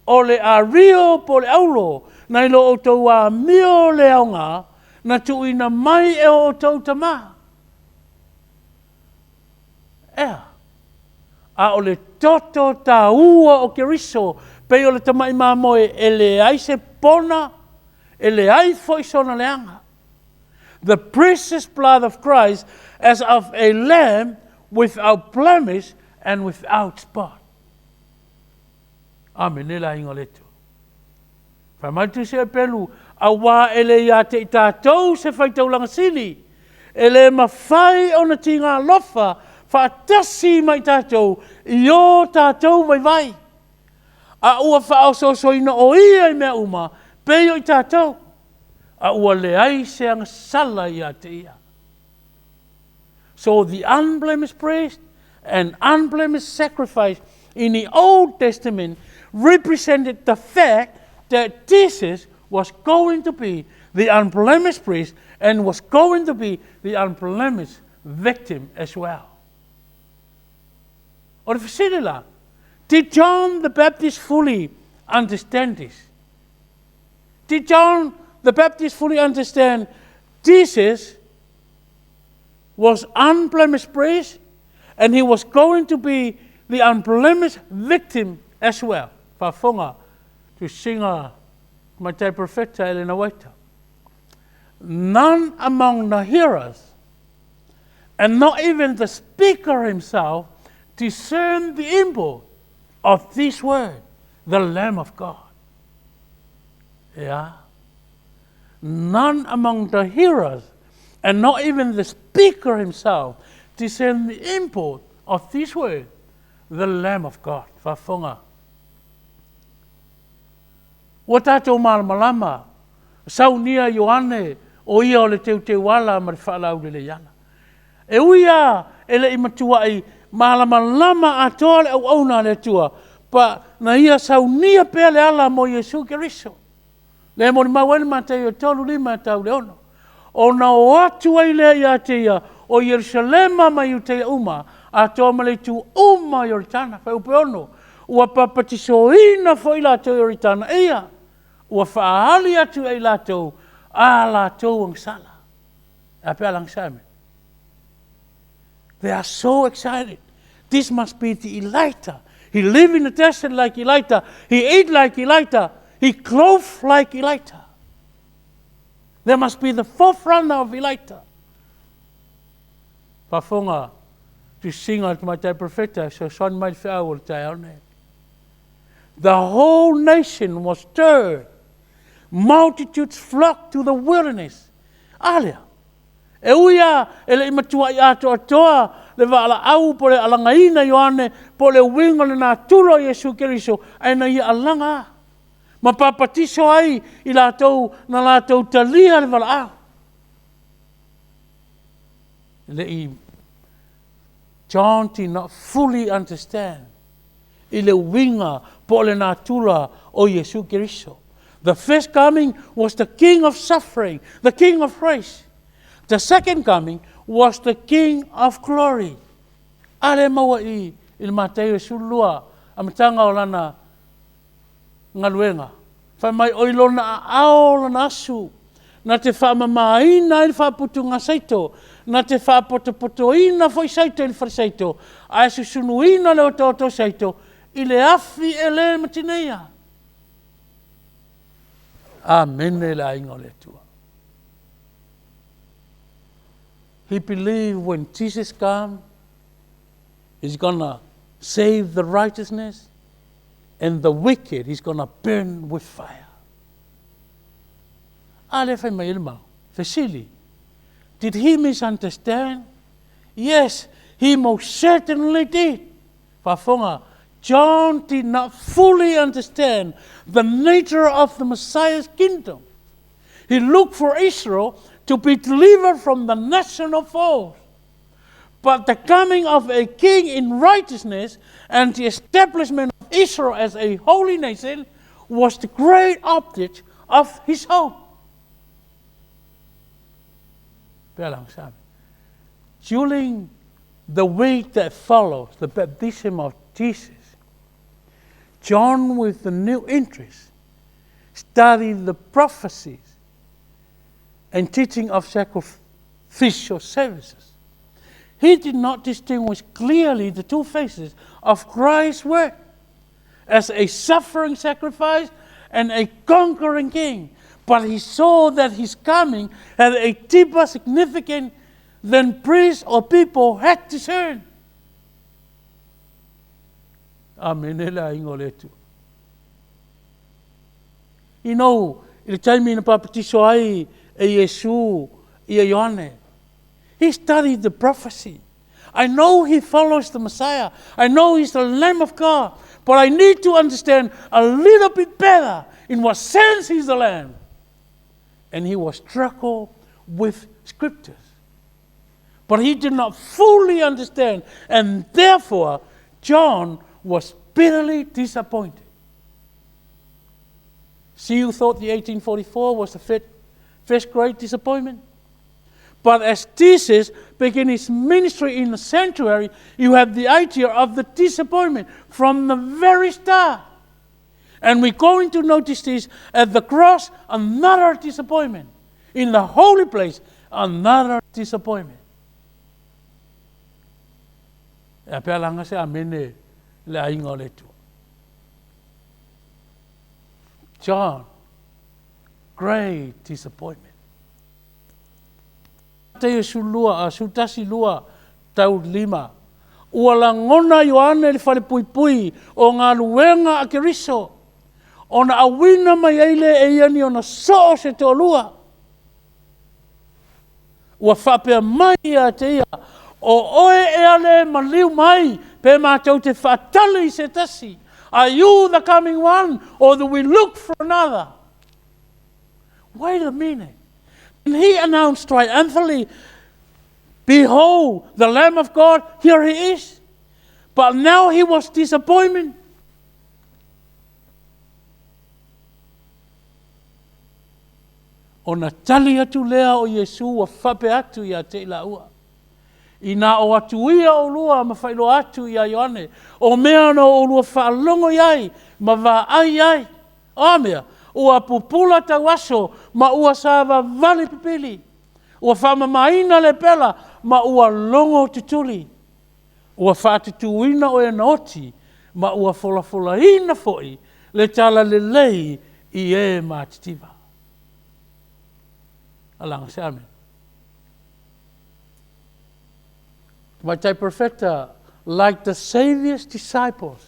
o le ario po o le auro, nai lo outou amio le aoga na tuuina mai e o outou tama. Ea, a o le toto taua o Keriso, pei o le tamai mamoe e leai se pona, e leai foi sona leaga. The precious blood of Christ as of a lamb without blemish and without spot. Amene le aiga o le Atua. Fai mai le Tusi a Pelu, auā e le iā te i tātou se faitaulaga sili, e le mafai ona tiga alofa faatasi ma i tātou i ō tātou vaivai. A ua faaosoosoina o ia i mea uma, pei o i tātou, a ua leai se agasala iā te ia. So the unblemished priest and unblemished sacrifice in the Old Testament represented the fact that Jesus was going to be the unblemished priest and was going to be the unblemished victim as well. O le fesili la, did John the Baptist fully understand this? Did John the Baptist fully understand Jesus was unblemished priest and he was going to be the unblemished victim as well? Faafofoga, tusiga Tamaitai Profeta Elena Waita. None among the hearers, and not even the speaker himself, discerned the import of this word, the Lamb of God. Yeah. None among the hearers, and not even the speaker himself, discerned the import of this word, the Lamb of God. Faafofoga. Ua tatou malamalama, saunia Ioane o ia o le teuteuala ma le faalaulelei-ala. E ui lava e le i matuai malamalama atoa le auauna a le Atua, pa na ia saunia pea le ala mo Iesu Keriso. Lea e molimau ai le Mataio 3, 5 e tau i le 6. Ona o atu ai lea ia te ia o Ierusalema ma Iutaia uma, atoa ma le itu uma o Ioritana. Fuaiupu e 6, Ua papatisoina foi latou i Ioritana, eia, ua faaali atu ia i latou a latou agasala. E a pe a lagisa mea? They are so excited. This must be the Elijah. He lived in the desert like Elijah. He ate like Elijah. He clothed like Elijah. There must be the forerunner of Elijah. Faafofoga tusiga a le tamaitai profeta e fesoasoani mai i le feau o le taeao nei. The whole nation was stirred. Multitudes flocked to the wilderness. A lea, e ui lava e le i matuai atoatoa le vaalaau po o le alagaina Ioane po o le uiga o le natura o Iesu Keriso, ae na ia alaga lava ma papatiso ai i latou na latou talia le valaau. E le i John did not fully understand i le uiga po o le natura o Iesu Keriso. The first coming was the king of suffering, the king of grace. The second coming was the king of glory. A lea e maua i i le Mataio 12, amataga o lana galuega. Fai mai, o i lona aao lona asu, na te faamamaina ai le faaputuga saito, na te faapotopotoina foi saito i le falesaito, ae susunuina le otaota o saito i le afi e le matineia. Amene le aiga o le Atua. He believed when Jesus come, he's gonna save the righteousness and the wicked he's gonna burn with fire. A lea fai mai ai le mau. Fesili, did he misunderstand? Yes, he most certainly did. Faafofoga, John did not fully understand the nature of the Messiah's kingdom. He looked for Israel to be delivered from the national foes. But the coming of a king in righteousness and the establishment of Israel as a holy nation was the great object of his hope. During the week that follows the baptism of Jesus, John, with a new interest, studied the prophecies and teaching of sacrificial services. He did not distinguish clearly the two faces of Christ's work as a suffering sacrifice and a conquering king, but he saw that his coming had a deeper significance than priests or people had discerned. Amene le aiga o le Atua. You know, i le taimi na papatiso ai e Iesu ia Ioane, he studied the prophecy. I know he follows the Messiah. I know he's the Lamb of God. But I need to understand a little bit better in what sense he's the Lamb. And he was struggle with scriptures. But he did not fully understand, and therefore John was bitterly disappointed. See, you thought the 1844 was the first great disappointment? But as Jesus began his ministry in the sanctuary, you have the idea of the disappointment from the very start. And we're going to notice this at the cross, another disappointment. In the holy place, another disappointment. E a pea langa se amene le aiga o le Atua. John, great disappointment. Mataio 12, 11 lua tau lima. Ua lagona Ioane le falepuipui o galuega a Keriso, ona auina mai ai lea e ia ni ona soo se toalua. Ua faapea mai ia te ia, O oe ea le maliu mai Pe matou te faatali i se tasi? Are you the coming one or do we look for another? Wait a minute. And he announced triumphantly, Behold, the Lamb of God, here he is. But now he was disappointment. Ona tali atu lea o Iesu ua faapea atu ia te i laua, Inā o atu ia ʻolua ma faailoa atu iā Ioane, o mea na ʻolua faalogo i ai ma vaai i ai. O a mea? Ua pupula tauaso ma ua savavali pipili, ua faamamaina lepela ma ua logo tutuli, ua faatutuina o e na oti ma ua folafolaina foi le talalelei i e matitiva. Alaga se Amen. Tamaitai Perfecta, like the Savior's disciples,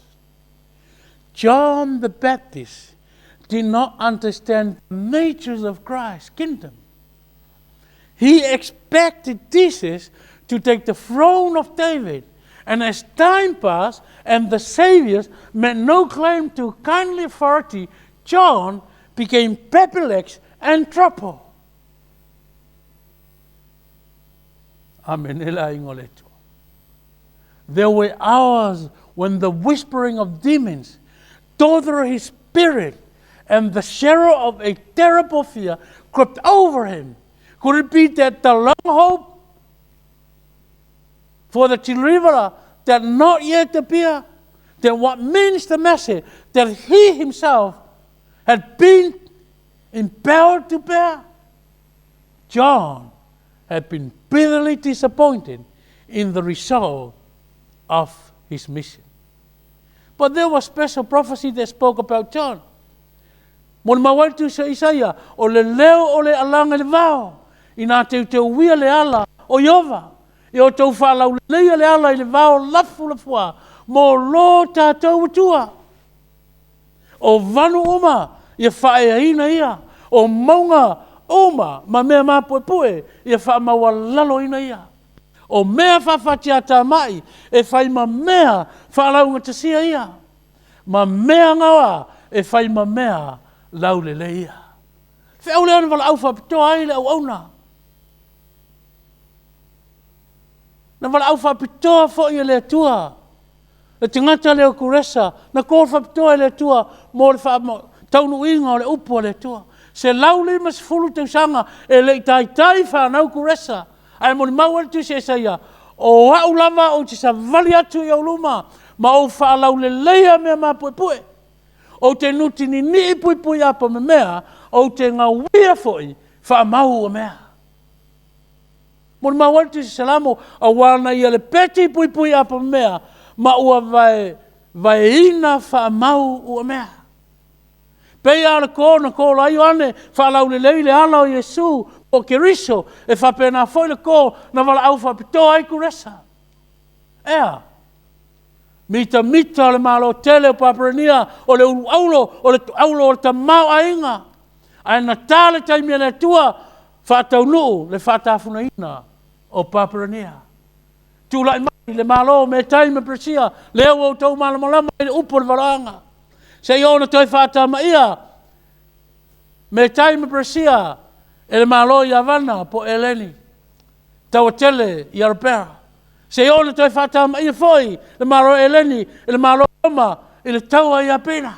John the Baptist did not understand the nature of Christ's kingdom. He expected Jesus to take the throne of David. And as time passed and the Savior made no claim to kindly authority, John became perplexed and troubled. Amene le aiga o le Atua. There were hours when the whispering of demons tore his spirit and the shadow of a terrible fear crept over him. Could it be that the long hope for the deliverer that not yet appear? Then what means the message that he himself had been empowered to bear? John had been bitterly disappointed in the result of his mission. But there was special prophecy that spoke about John. Molimau ai le Tusi a Isaia, o le leo o le alaga i le vao, inā teuteuia le ala o Ieova, ia outou faalauleleia le ala i le vao lafulafuā mo lo tatou Atua. O vanu uma ia faaeaina ia, o mauga uma ma mea mapuepue ia faamaualaloina ia. O mea faafatiatamai e fai ma mea faalaugatasia ia, ma mea gaoa e fai ma mea laulelei ia. Feau lea na valaau faapitoa ai le auauna. Na valaau faapitoa foi e le Atua le tagata lea o Kuresa, na call faapitoa e le Atua mo le faataunuuina o le upu a le Atua. 150 tausaga e le i taitai fanau Kuresa, ae molimau ai le tusi a Isaia, o au lava ou te savali atu i ou luma ma ou faalauleleia mea mapuepue. Ou te nutininii puipuiapamemea, ou te gauia foi faamau ua mea. Molimau ai le Tusi Salamo, aua na ia lepeti puipuiapamemea ma ua vaevaeina faamau ua mea. Pei lava o le ko na kola ai Ioane faalaulelei le ala o Iesu po o Keriso, e faapena foi le ko na valaau faapitoa ai Kuresa. Ea? Mitamita o le Malo tele o Papelonia, o le ulu auro, o le auro o le tamaoaiga. Ae na ta le taimi a le Atua faataunuu le faatafunaina o Papelonia. Tulai mai le Malo o Metai ma Peresia, lea ua outou malamalama i le upu o le valaauga. Seia oo ina toe faatamaia Metai ma Peresia e le Malo o Iavana po o Eleni, taua tele i Arapea. Seia oo ina toe faatamaia foi le Malo o Eleni e le Malo o Roma i le taua i Apina.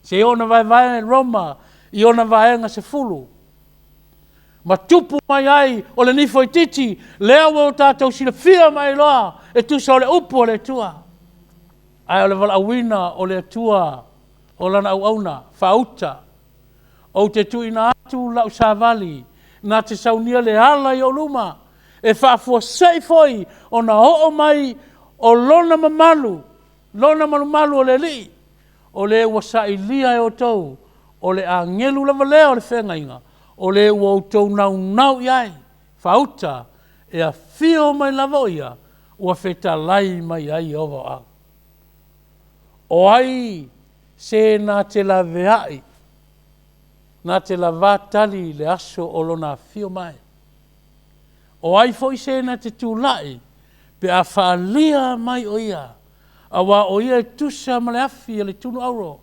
Seia oo ina vaevae Roma i ona vaega 10 ma tupu mai ai o le nifoititi lea ua tatou silafia ma iloa e tusa o le upu a le Atua. Ae o le valaauina o le Atua o lana auauna, faauta, ou te tuuina atu lau savali na te saunia le ala i ou luma, e faafuasei foi ona oo mai o lona mamalu, lona malumalu o le Alii, o le ua sailia e outou, o le agelu lava lea o le feagaiga, o le ua outou naunau i ai, faauta, e afio mai lava o ia, ua fetalai mai ai Ieova o au. O ai se na te laveai, na te lavatali i le aso o lona afio mai? O ai foi se na te tulai? Pe a faaalia mai o ia, auā o ia e tusa ma le afi a le tunu auro,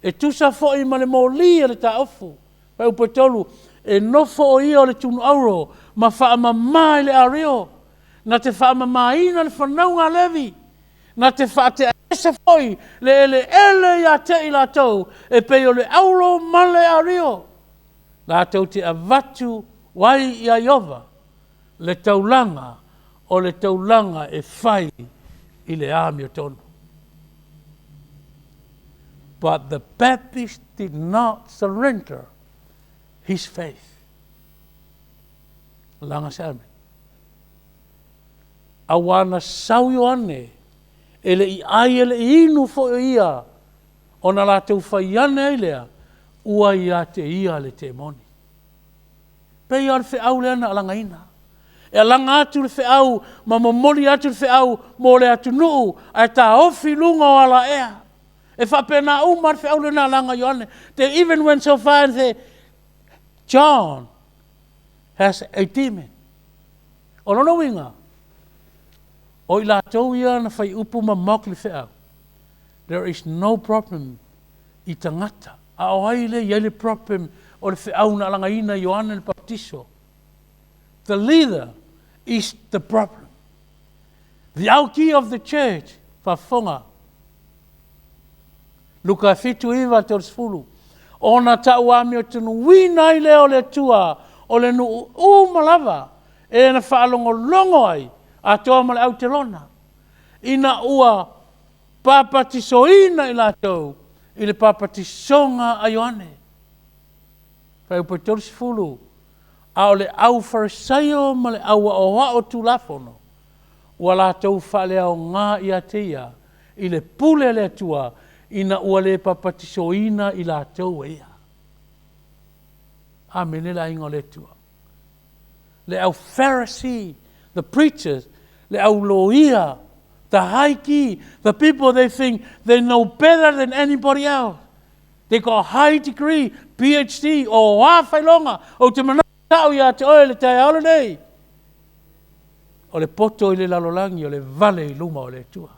e tusa foi ma le moli a le taofu. Fuaiupu 3, E nofo o ia o le tunu auro ma faamama i le ario, na te faamamaina le fanauga a Levi, na te faatea ese foi le eleele ia te i latou e pei o le auro ma le ario, latou te avatu ai ia Ieova le taulaga o le taulaga e fai i le amiotonu. But the Baptist did not surrender his faith. Laga se ame. Auā na sau Ioane, e le i ai e le i inu foi o ia, ona latou fai ane ai lea, ua ia te ia le temoni. Pei lava o le feau lea na alagaina. E alaga atu le feau ma momoli atu le feau mo le atunuu ae taofi i luga o alaea. E faapena uma lava le feau lea na alaga Ioane. They even went so far and say, John has a demon. O lona uiga, o i latou ia na fai upu ma mock le feau. There is no problem i tagata. A o ai lea e i ai le problem o le feau na alagaina e Ioane le Papatiso? The leader is the problem. The auki of the church, faafofoga. Luka 7, 9, 30. Ona tauamiotonuina ai lea o le Atua o le nuu uma lava e na faalogologo ai atoa ma le autelona, ina ua papatisoina i latou i le papatisoga a Ioane. Fuaiupu 30, A o le au Farisaio ma le au aoao Tulafono, ua latou faaleaoga ia te ia i le pule a le Atua, ina ua le papatisoina i latou e ia. Amene le aiga o le Atua. Le au Pharisee, the preachers, le au loia, the high key, the people they think they know better than anybody else. They got a high degree, PhD, o a failoga, ou te manao ia te oe le taeao lenei. O le poto i le lalolagi, o le vale i luma o le Atua.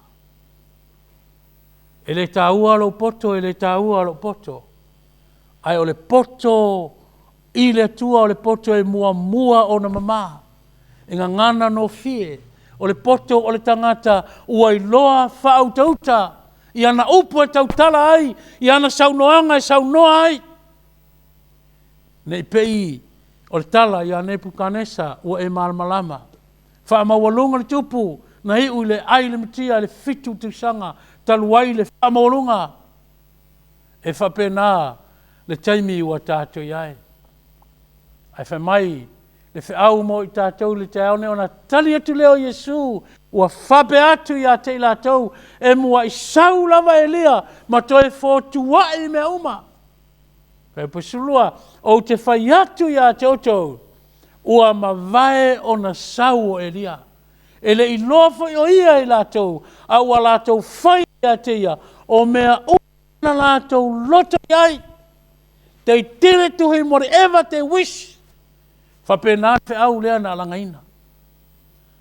E le taua lou poto, e le taua lou poto. Ae o le poto i le Atua, o le poto e muamua ona mama. E gagana nofie. O le poto o le tagata ua iloa faautauta i ana upu e tautala ai, i ana saunoaga e saunoa ai. Ne i pei o le tala ia Nepukanesa ua e malamalama. Faamaualuga le tupu na iu i le ai le matia i le 7 tausaga talu ai le faamaualuga. E faapena le taimi ua tatou i ai. Ae fai mai le feau mo i tatou i le taeao nei, ona tali atu lea o Iesu, ua faapea atu ia te i latou, e muai sau lava Elia ma toe fotuai mea uma. Fuaiupu 12, ou te fai atu ia te outou, ua mavae ona sau o Elia. E le i iloa foi o ia i latou, a ua latou fai ia te ia, o mea uma na latou loto i ai. They did it to him whatever they wish. Faapena le feau lea na alagaina.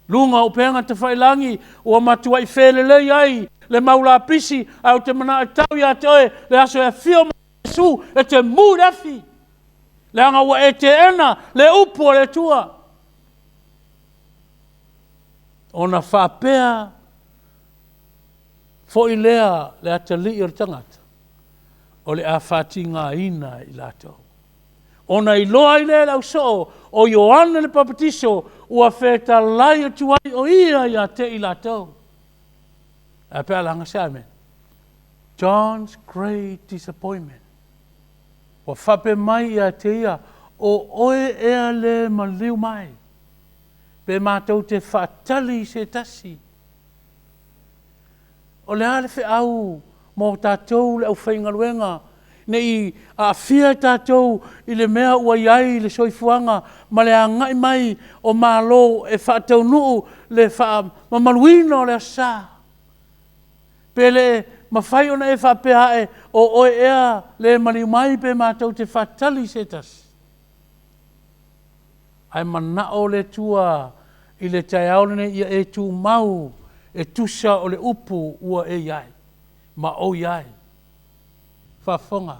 Luga o upega tafailagi ua matuai felelei ai le mau lapisi, ae ou te manao e tau ia te oe le aso e afio mai Iesu e te mu i le afi, leaga ua e teena le upu a le Atua. Ona faapea foi lea le atalii o le tagata, o le a faatigaina i latou. Ona iloa ai lea e le ausoo o Ioane le Papatiso ua fetalai atu ai o ia ia te i latou. Ae pe a laga se amene. John's great disappointment. Ua faapea mai ia te ia, o oe ea le maliu mai, pe matou te faatali i se tasi. O le a le feau mo tatou le aufaigaluega, ne i aafia tatou i le mea ua i ai le soifuaga ma le agai mai o Malo e faataunuu le faamamaluina o le Aso Sa. Pe le mafai ona e faapea ae, o oe ea le maliu mai pe matou te faatali i se tasi. Ae manao le Atua i le taeao lenei ia e tumau e tusa o le upu ua e i ai ma ou i ai. Faafofoga.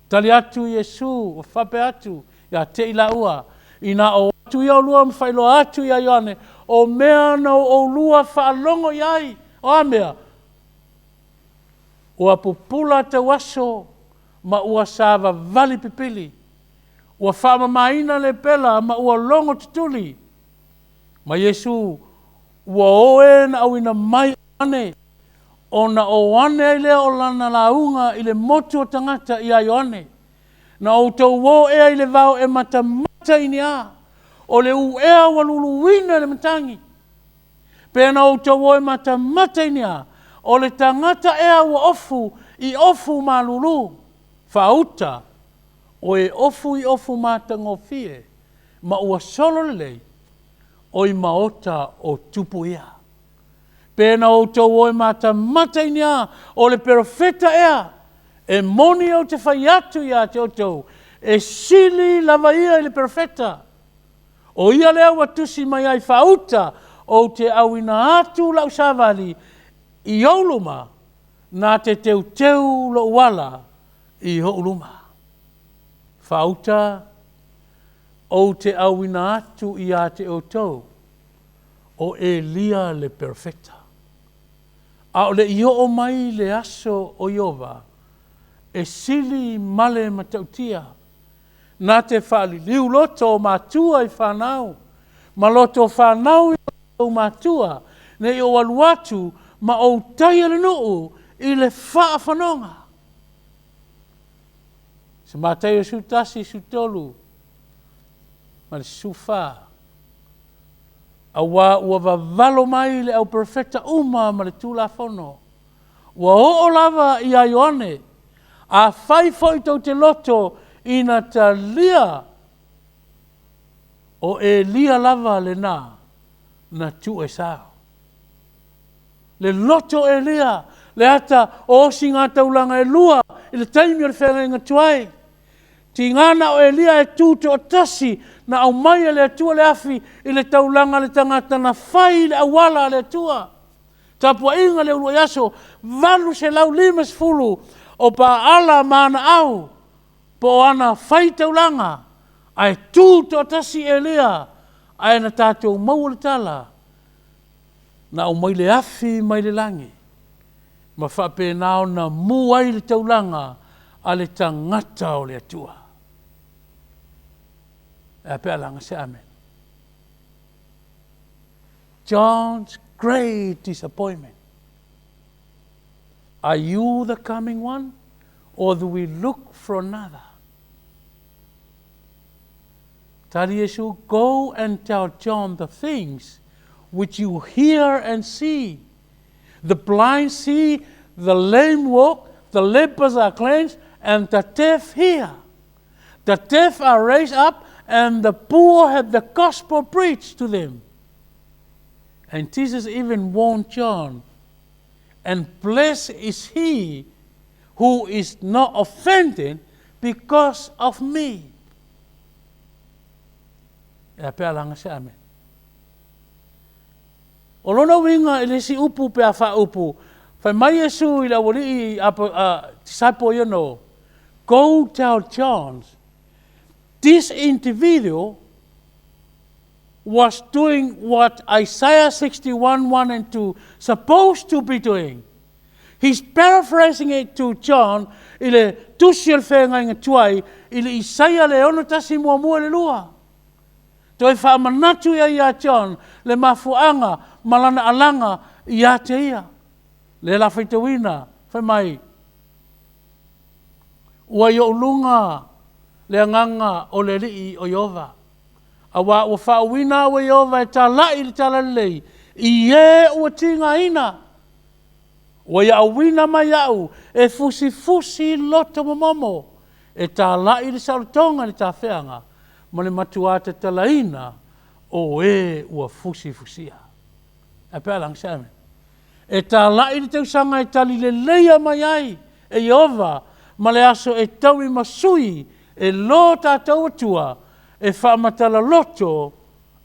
Tali atu Iesu ua faapea atu ia te i laua, Ina o atu ia olua ma faailoa atu ia Ioane, o mea na o oulua faalogo i ai, o a mea? Ua pupula tauaso ma ua savavali pipili, ua faamamaina lepela ma ua logo tutuli. Ma Iesu, ua o e na auina mai Ioane, ona o ane ai lea o lana lauga i le motu o tagata ia Ioane. Na outou o ea i le vao e matamata i ni a? O le ū ea ua luluina e le matagi? Pe na outou o e matamata i ni a? O le tagata ea ua ofu i ofu malulu? Faauta, o e ofu i ofu matagofie ma ua solo lelei, o i maota o tupu ia. Pe na outou o e matamata i ni a? O le perofeta ea? E moni ou te fai atu ia te outou, e sili lava ia i le perofeta. O ia lea ua tusi mai ai faauta, ou te auina atu lau savali i ou luma, na te teuteu lou ala i ou luma. Faauta, ou te auina atu ia te outou, o Elia le perofeta. A o le i oo mai le aso o Ieova, e sili ma le matautia, na te faaliliu loto o matua i fanau, ma loto o fanau i o matua, ne i ou alu atu ma ou taia le nuu i le faafanoga. Se Mataio 11, 13 ma le 14. Auā ua vavalo mai le au perofeta uma ma le Tulafono, ua oo lava ia Ioane. Afai foi tou te loto ina talia o Elia lava lena na tuu e sao. Le loto o Elia, le ata o osigataulaga e lua i le taimi o le feagaiga tuai. Tiga na o Elia e tu toatasi na aumai e le Atua le afi i le taulaga a le tagata na fai i le auala a le Atua. Tapuaiga le uluai aso 850 o Paala ma ana au po o ana faitaulaga, ae tu toatasi Elia, ae na tatou maua le tala, na aumai le afi mai le lagi ma faapena ona mu ai le taulaga a le tagata o le Atua. E a pe a laga se amene. John's great disappointment. Are you the coming one or do we look for another? Tali Iesu, go and tell John the things which you hear and see. The blind see, the lame walk, the lepers are cleansed, and the deaf hear. The deaf are raised up, and the poor have the gospel preached to them. And Jesus even warned John, and blessed is he who is not offended because of me. E a pea langa se amen. O lona uiga i le isi upu pe a faaupu, fai mai Iesu i le aualii disciple ia no, go tell John, this individual was doing what Isaiah 61, 1 and 2 supposed to be doing. He's paraphrasing it to John i le tusi o le feagaiga tuai i le Isaia le 61 muamua i le lua. Toe faamanatu ia ia John le mafuaaga ma lana alaga ia te ia. Lea la faitauina, fai mai, Ua i ou luga le agaga o le Alii o Ieova, auā ua faauuina au e Ieova e talaʻi i le talalelei i e ua tigaina. Ua ia auina mai au e fusifusi loto momomo, e talaʻi le saolotoga i le tafeaga, ma le matuā tatalaina o e ua fusifusia. Ae pe a laga se amene. E talaʻi le tausaga e tali leleia mai ai e Ieova ma le aso e taui ma sui e lo tatou Atua e faamatala loto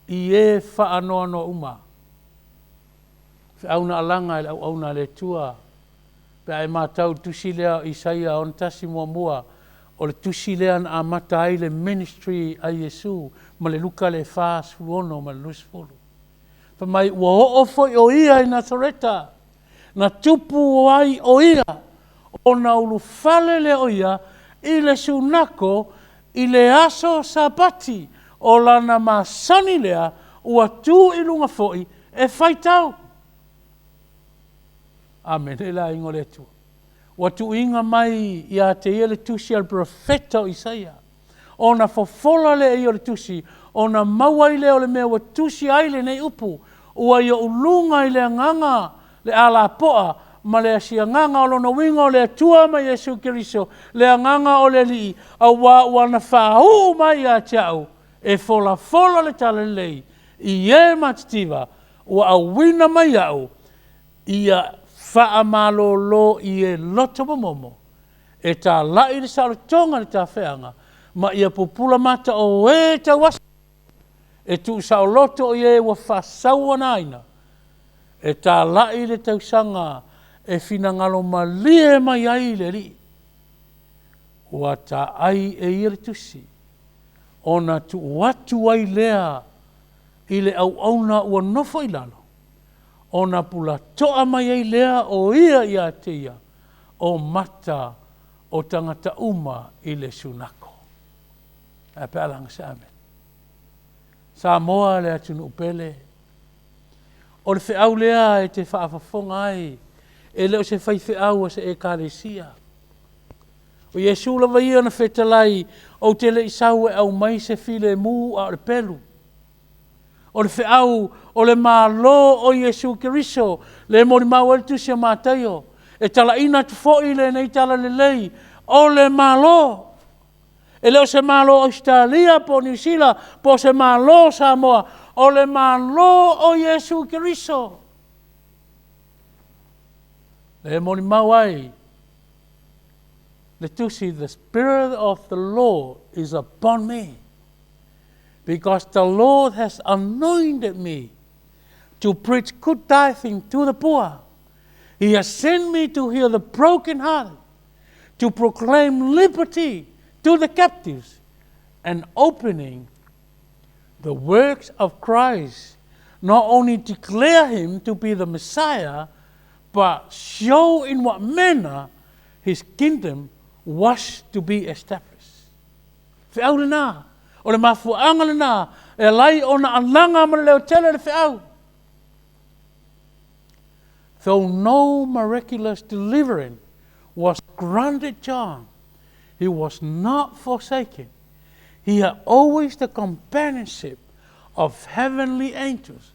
i e faanoanoa uma. Feau na alaga e le auauna a le Atua. Pe a e matau i le tusi lea o Isaia 61 muamua, o le tusi lea na amata ai le ministry a Iesu ma le Luka le 46 ma le 20. Fai mai ua oo foi o ia i Nasareta, na tupu ai o ia, ona ulufale lea o ia i le sunako i le aso Sapati, o lana masani lea ua tu i luga foi e faitau. Amene le aiga o le Atua. Ua tuuina mai ia te ia le tusi a le perofeta o Isaia, ona fofola lea e ia o le tusi, ona maua ai lea o le mea ua tusi ai lenei upu, ua i ou luga i le agaga le alapoa ma le asiagaga. O lona uiga o le Atua ma Iesu Keriso, le agaga o le Alii, aua ua na faauu mai ia te au e folafola le talalelei i e matitiva, ua auina mai au ia faamalolo i e loto momomo, e talai le saolotoga i le tafeaga, ma ia pupula mata o e tauaso, e tuusaoloto i e ua faasauanaina, e talai le tausaga e finagalo malie mai ai le Alii. Ua taai e ia le tusi, ona tuu atu ai lea i le auauna ua nofo i lalo, ona pulatoa mai ai lea o ia ia te ia, o mata o tagata uma i le sunako. Ae pe a laga se amene. Samoa le atunuu pele, o le feau lea e te faafofoga ai, e le o se faifeau a se ekalesia. O Iesu lava ia na fetalai, ou te le i sau e aumai se filemu a o le pelu. O le feau o le Malo o Iesu Keriso, le molimau ai le tusi a Mataio, e talaina atu foi lenei talalelei o le Malo. E le o se Malo o Ausetalia po o Niu Sila po o se Malo o Samoa, o le Malo o Iesu Keriso. E molimau ai le tusi, the Spirit of the Lord is upon me, because the Lord has anointed me to preach good tidings to the poor. He has sent me to heal the brokenhearted, to proclaim liberty to the captives, and opening the works of Christ, not only declare him to be the Messiah, but show in what manner his kingdom was to be established. Feau lena, o le mafuaaga lena, e alai ona alaga ma le leotele le feau. Though no miraculous deliverance was granted John, he was not forsaken. He had always the companionship of heavenly angels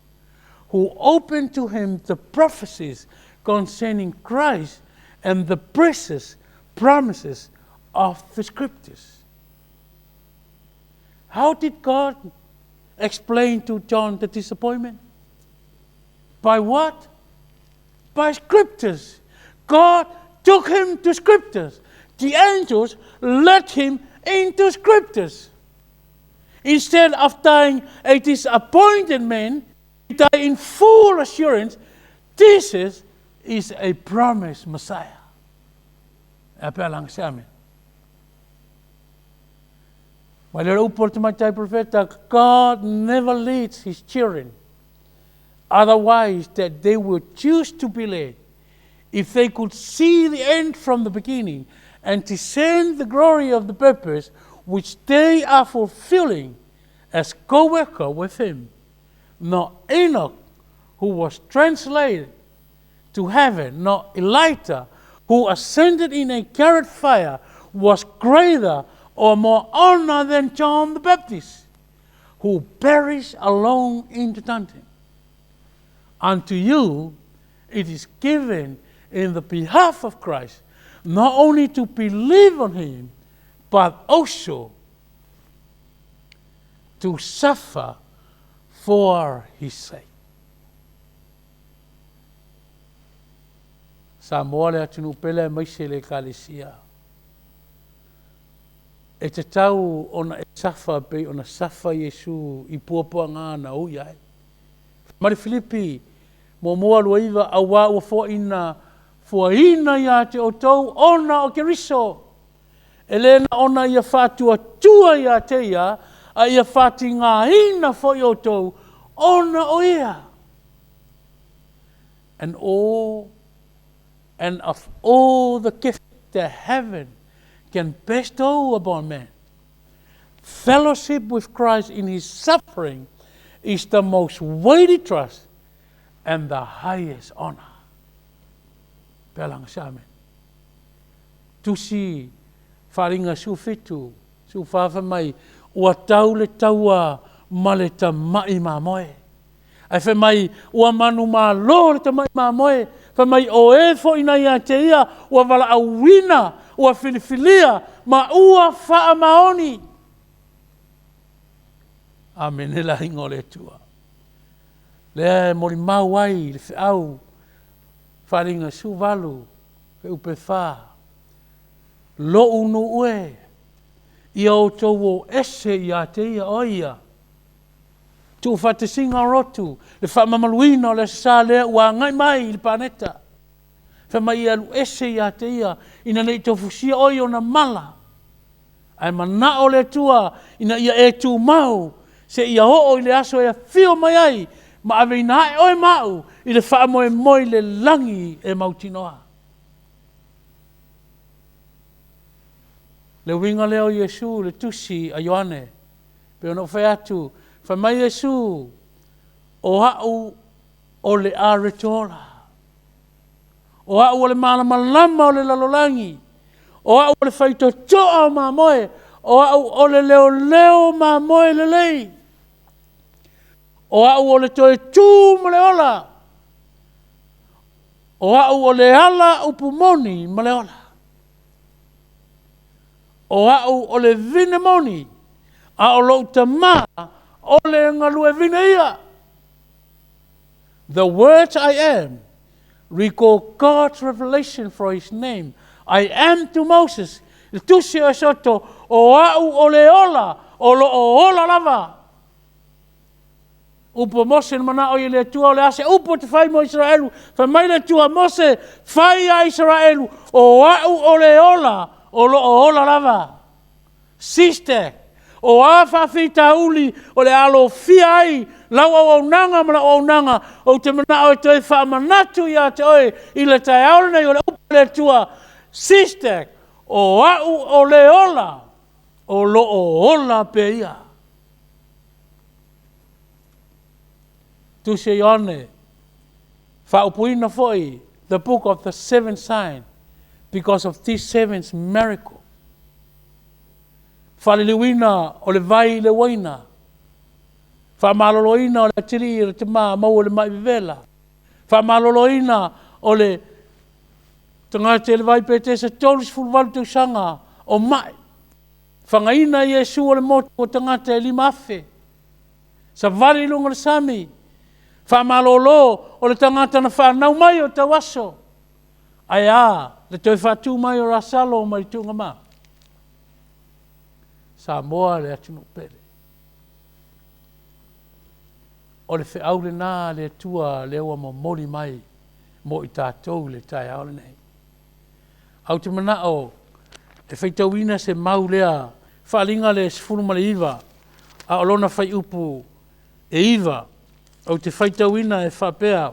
who opened to him the prophecies concerning Christ and the precious promises of the scriptures. How did God explain to John the disappointment? By what? By scriptures. God took him to scriptures. The angels led him into scriptures. Instead of dying a disappointed man, he died in full assurance this is a promised Messiah. E pe alang se amen. Mai le upu o le tamaitai profeta, God never leads his children, otherwise that they will choose to be led. If they could see the end from the beginning and discern the glory of the purpose which they are fulfilling as co-worker with him. Not Enoch, who was translated to heaven, not Elijah, who ascended in a chariot fire, was greater or more honor than John the Baptist, who perished alone in the dungeon. Unto you it is given in the behalf of Christ, not only to believe on him, but also to suffer for his sake. Samoa le atunuu pele aemaise le ekalesia. E tatau ona e safa pei ona safa Iesu i puapuaga na ui ai. Ma le Filipi 1:29, auā ua foaina fuaina ia te outou ona o Keriso. E le na ona ia faatuatua ia te ia, a ia fatigaina foi outou ona o ia. And all and of all the gifts that heaven can bestow upon man, fellowship with Christ in his suffering is the most weighty trust and the highest honor. Pealanga se amen. Tusi Faaaliga 17, 14 fai mai, Ua tau le taua ma le tama'i mamoe. Ae fai mai, Ua manumalo le tama'i mamoe. Fai mai, O e foi na ia te ia, ua valaauina, ua filifilia, ma ua faamaoni. Amene le aiga o le Atua. Lea e molimau ai le feau, Faaaliga 18, fuaiupu e 4, Lo'u nuu e, ia outou o ese ia te ia, o ai ia? Tuufaatasiga o lotu, le faamamaluina o le Aso Sa lea ua agai mai i le paneta. Fai mai ia alu ese ia te ia, ina ne i tofusia oe i ona mala. Ae manao le Atua ina ia e tumau seia oo i le aso e afio mai ai ma aveina ae oe ma au i le faamoemoe i le lagi e mautinoa. Le uiga lea o Iesu i le tusi a Ioane, pei ona ou fai atu, fai mai Iesu, o au o le areto ola. O au o le malamalama o le lalolagi. O au o le faitotoa o mamoe. O au o le leoleo o mamoe lelei. O au o le toe tu ma le ola. O au o le ala upu moni ma le ola. O au o le vine moni, a o lou Tama o le galue vine ia. The words I am recall God's revelation for his name I am to Moses, le tusi o Esoto, o au o le ola o lo o ola lava. Upu a Mose na manao ai e le Atua, o le a se upu ou te fai mo Isaraelu? Fai mai le Atua, Mose, fai ia Isaraelu, o au o le ola o lo o ola lava. Sister, o a faafitauli o le a alofia ai lau auaunaga ma lau auaunaga, ou te manao e toe faamanatu ia te oe i le taeao lenei o le upu a le Atua, Sister, o au o le ola o lo o ola pea ia. Tusi a Ioane, faaupuina foi the book of the seven sign because of this seven miracle. Faaliliuina o le vai i le uaina, faamaloloina o le atilii o le tama maua i le mai vevela, faamaloloina o le tagata i le vai Petesa 38 tausaga o mai, fagaina Iesu o le motu o tagata e 5,000, savali i luga o le sami, faamalolo o le tagata na fanau mai o tauaso, ae a le toe faatu mai o Lasalo mai le tuugama. Samoa le atunuu pele. O le feau lena a le Atua lea ua momoli mai mo i tatou i le taeao lenei. Ae ou te manao e faitauina se mau lea, Faaaliga le 19, a o lona fuaiupu e 9, ou te faitauina e faapea,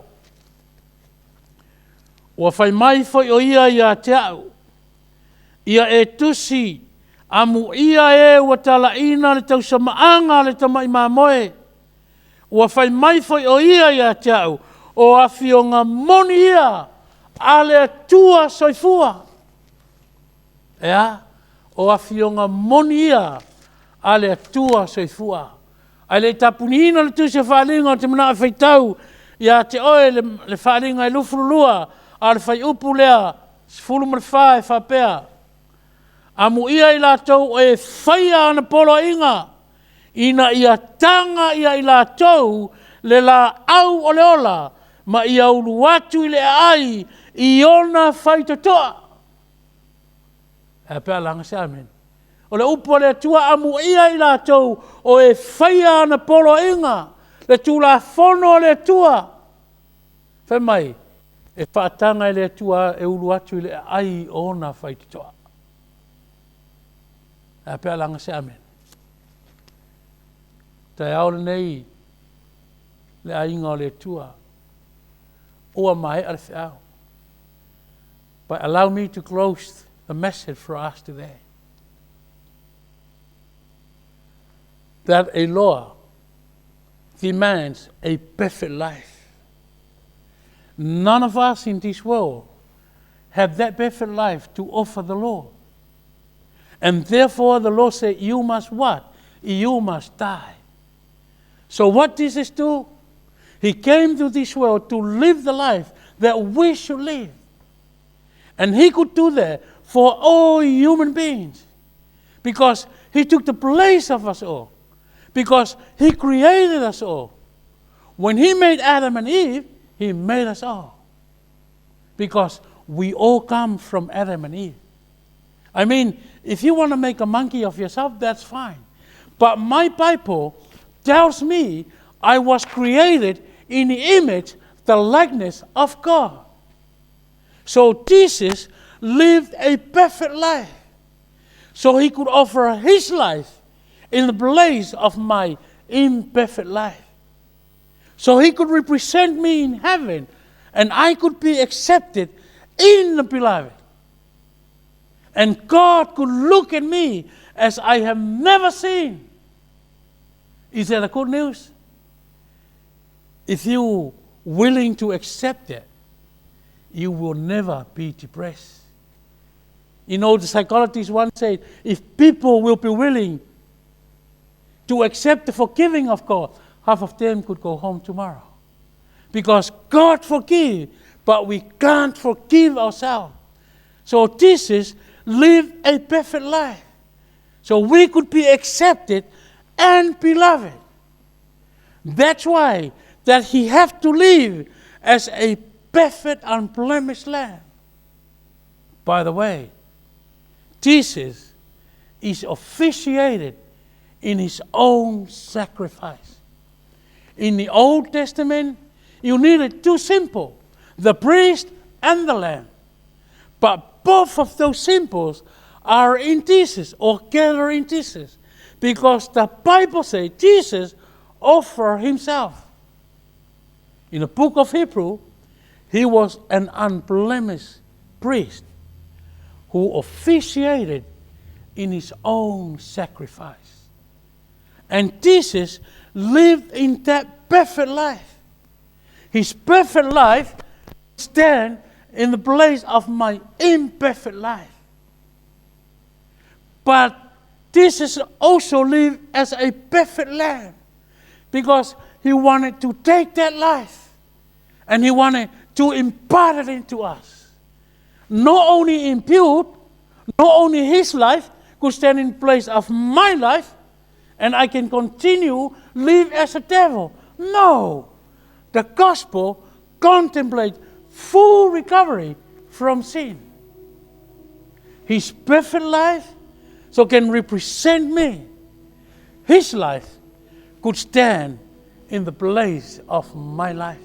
Ua fai mai foi o ia ia te au, ia e tusi, amuia e ua talaina le tausamaaga a le tamai mamoe. Ua fai mai foi o ia ia te au, o afioga moni ia a le Atua soifua. E a? O afioga moni ia a le Atua soifua. Ae le i tapuniina le tusi o Faaaliga, ou te manao e faitau ia te oe le Faaaliga e 22, a o le fuaiupu lea 14 e faapea, Amuia i latou e faia ana poloaiga, ina ia taga ia i latou le laau o le ola, ma ia ulu atu i le aai i ona faitotoa. E a pe a laga se amene? O le upu a le Atua, amuia i latou o e faia ana poloaiga, le Tulafono a le Atua. Fai mai, e faataga e le Atua e ulu atu i le aai o ona faitotoa. A pe a laga se amene. Taeao lenei le aiga o le Atua, ua maea le feau. But allow me to close the message for us today. That a law demands a perfect life. None of us in this world have that perfect life to offer the Lord. And therefore the Lord said, you must what? You must die. So what Jesus do? He came to this world to live the life that we should live. And he could do that for all human beings because he took the place of us all, because he created us all. When he made Adam and Eve, he made us all because we all come from Adam and Eve. I mean, if you want to make a monkey of yourself, that's fine. But my Bible tells me I was created in the image, the likeness of God. So Jesus lived a perfect life. So he could offer his life in the place of my imperfect life. So he could represent me in heaven and I could be accepted in the beloved. And God could look at me as I have never seen. Is that a good news? If you're willing to accept that, you will never be depressed. You know, the psychologist once said, if people will be willing to accept the forgiving of God, half of them could go home tomorrow. Because God forgives, but we can't forgive ourselves. So Jesus lived a perfect life. So we could be accepted and beloved. That's why that he had to live as a perfect, unblemished lamb. By the way, Jesus is officiated in his own sacrifice. In the Old Testament, you needed two simple, the priest and the lamb. But both of those symbols are in Jesus or gather in Jesus, because the Bible says Jesus offered himself. In the book of Hebrews, he was an unblemished priest who officiated in his own sacrifice. And Jesus lived in that perfect life. His perfect life stands in the place of my imperfect life. But Jesus also lived as a perfect lamb because he wanted to take that life and he wanted to impart it into us. Not only impute, not only his life could stand in place of my life and I can continue live as a devil. No, the gospel contemplates full recovery from sin. His perfect life so can represent me. His life could stand in the place of my life.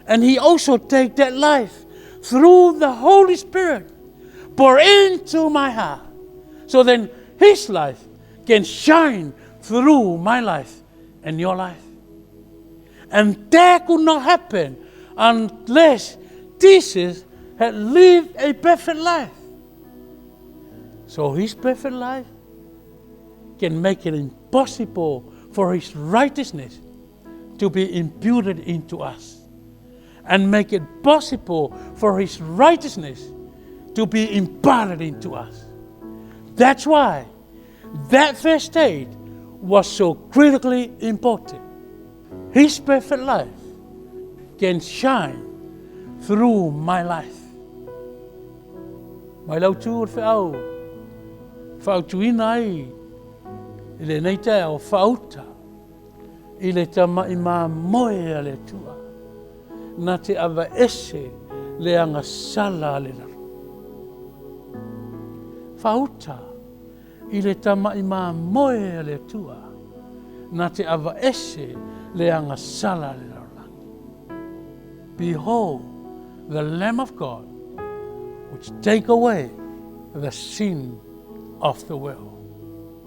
And he also take that life through the Holy Spirit, pour into my heart. So then his life can shine through my life and your life. And that could not happen unless Jesus had lived a perfect life. So his perfect life can make it impossible for his righteousness to be imputed into us, and make it possible for his righteousness to be imparted into us. That's why that first state was so critically important. His perfect life can shine through my life. Mai lau tū o le wheau, whaautuina ai i le nei tae o whaauta i le tama'i mamoe a le Atua, na te ava ese le agasala a le lalo. Whaauta i le tama'i mamoe a le Atua, na te avaese le agasala a le lalolagi. Behold, the Lamb of God, which take away the sin of the world.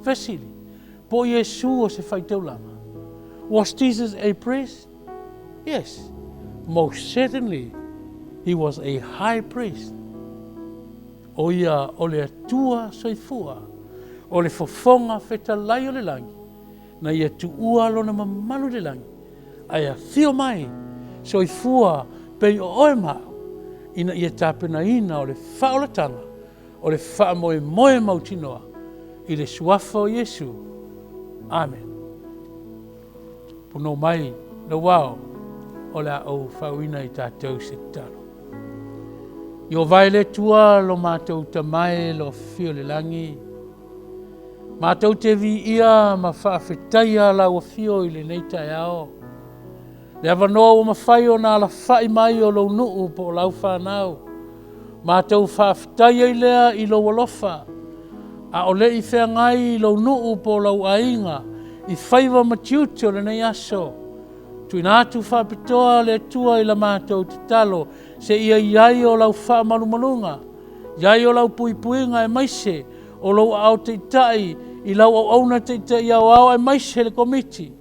Fesili, Po o Iesu o se faitaulaga? Was Jesus a priest? Yes, most certainly he was a high priest. O ia o le Atua soifua, o le fofoga fetalai o le lagi, na ia tuua lona mamalu i le lagi, ae afio mai soifua pei o oe ma au, ina ia tapenaina o le faaolataga o le faamoemoe mautinoa i le Suafa o Iesu. Amene. Punou mai lou ao, o le a ou faauuina i tatou se tatalo. Ieova e le Atua lo matou Tama e lo afio i le lagi, matou te viia ma faafetaia lau afio i lenei taeao. Le avanoa ua mafai ona alafai mai o lou nuu po o lau fanau. Matou faafetai ai lea i lou alofa, a o le i feagai i lou nuu po o lou aiga i faiva ma tiute o lenei aso. Tuuina atu faapitoa le Atua i la matou tatalo, seia i ai o lau faamalumaluga, i ai o lau puipuiga aemaise o lou aao taitai i lau auauna taitai aoao aemaise le Komiti.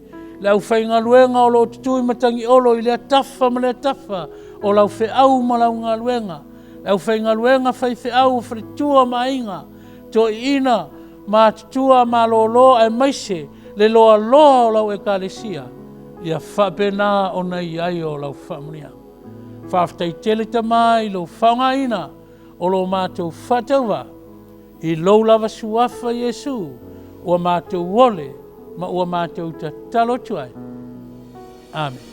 Le aufaigaluega o lo o tutu i Matagiolo i lea tafa ma lea tafa o lau feau ma lau galuega, le aufaigaluega faifeau o faletua ma aiga, toeaiina matutua malolo aemaise le loaloa o lau Ekalesia, ia faapena ona i ai o lau faamanuiaga. Faafetai tele Tama i lou faaaogaina o lo matou faatauvaa I lou lava suafa Iesu ua matou ole ma ua matou tatalo atu ai. Amene.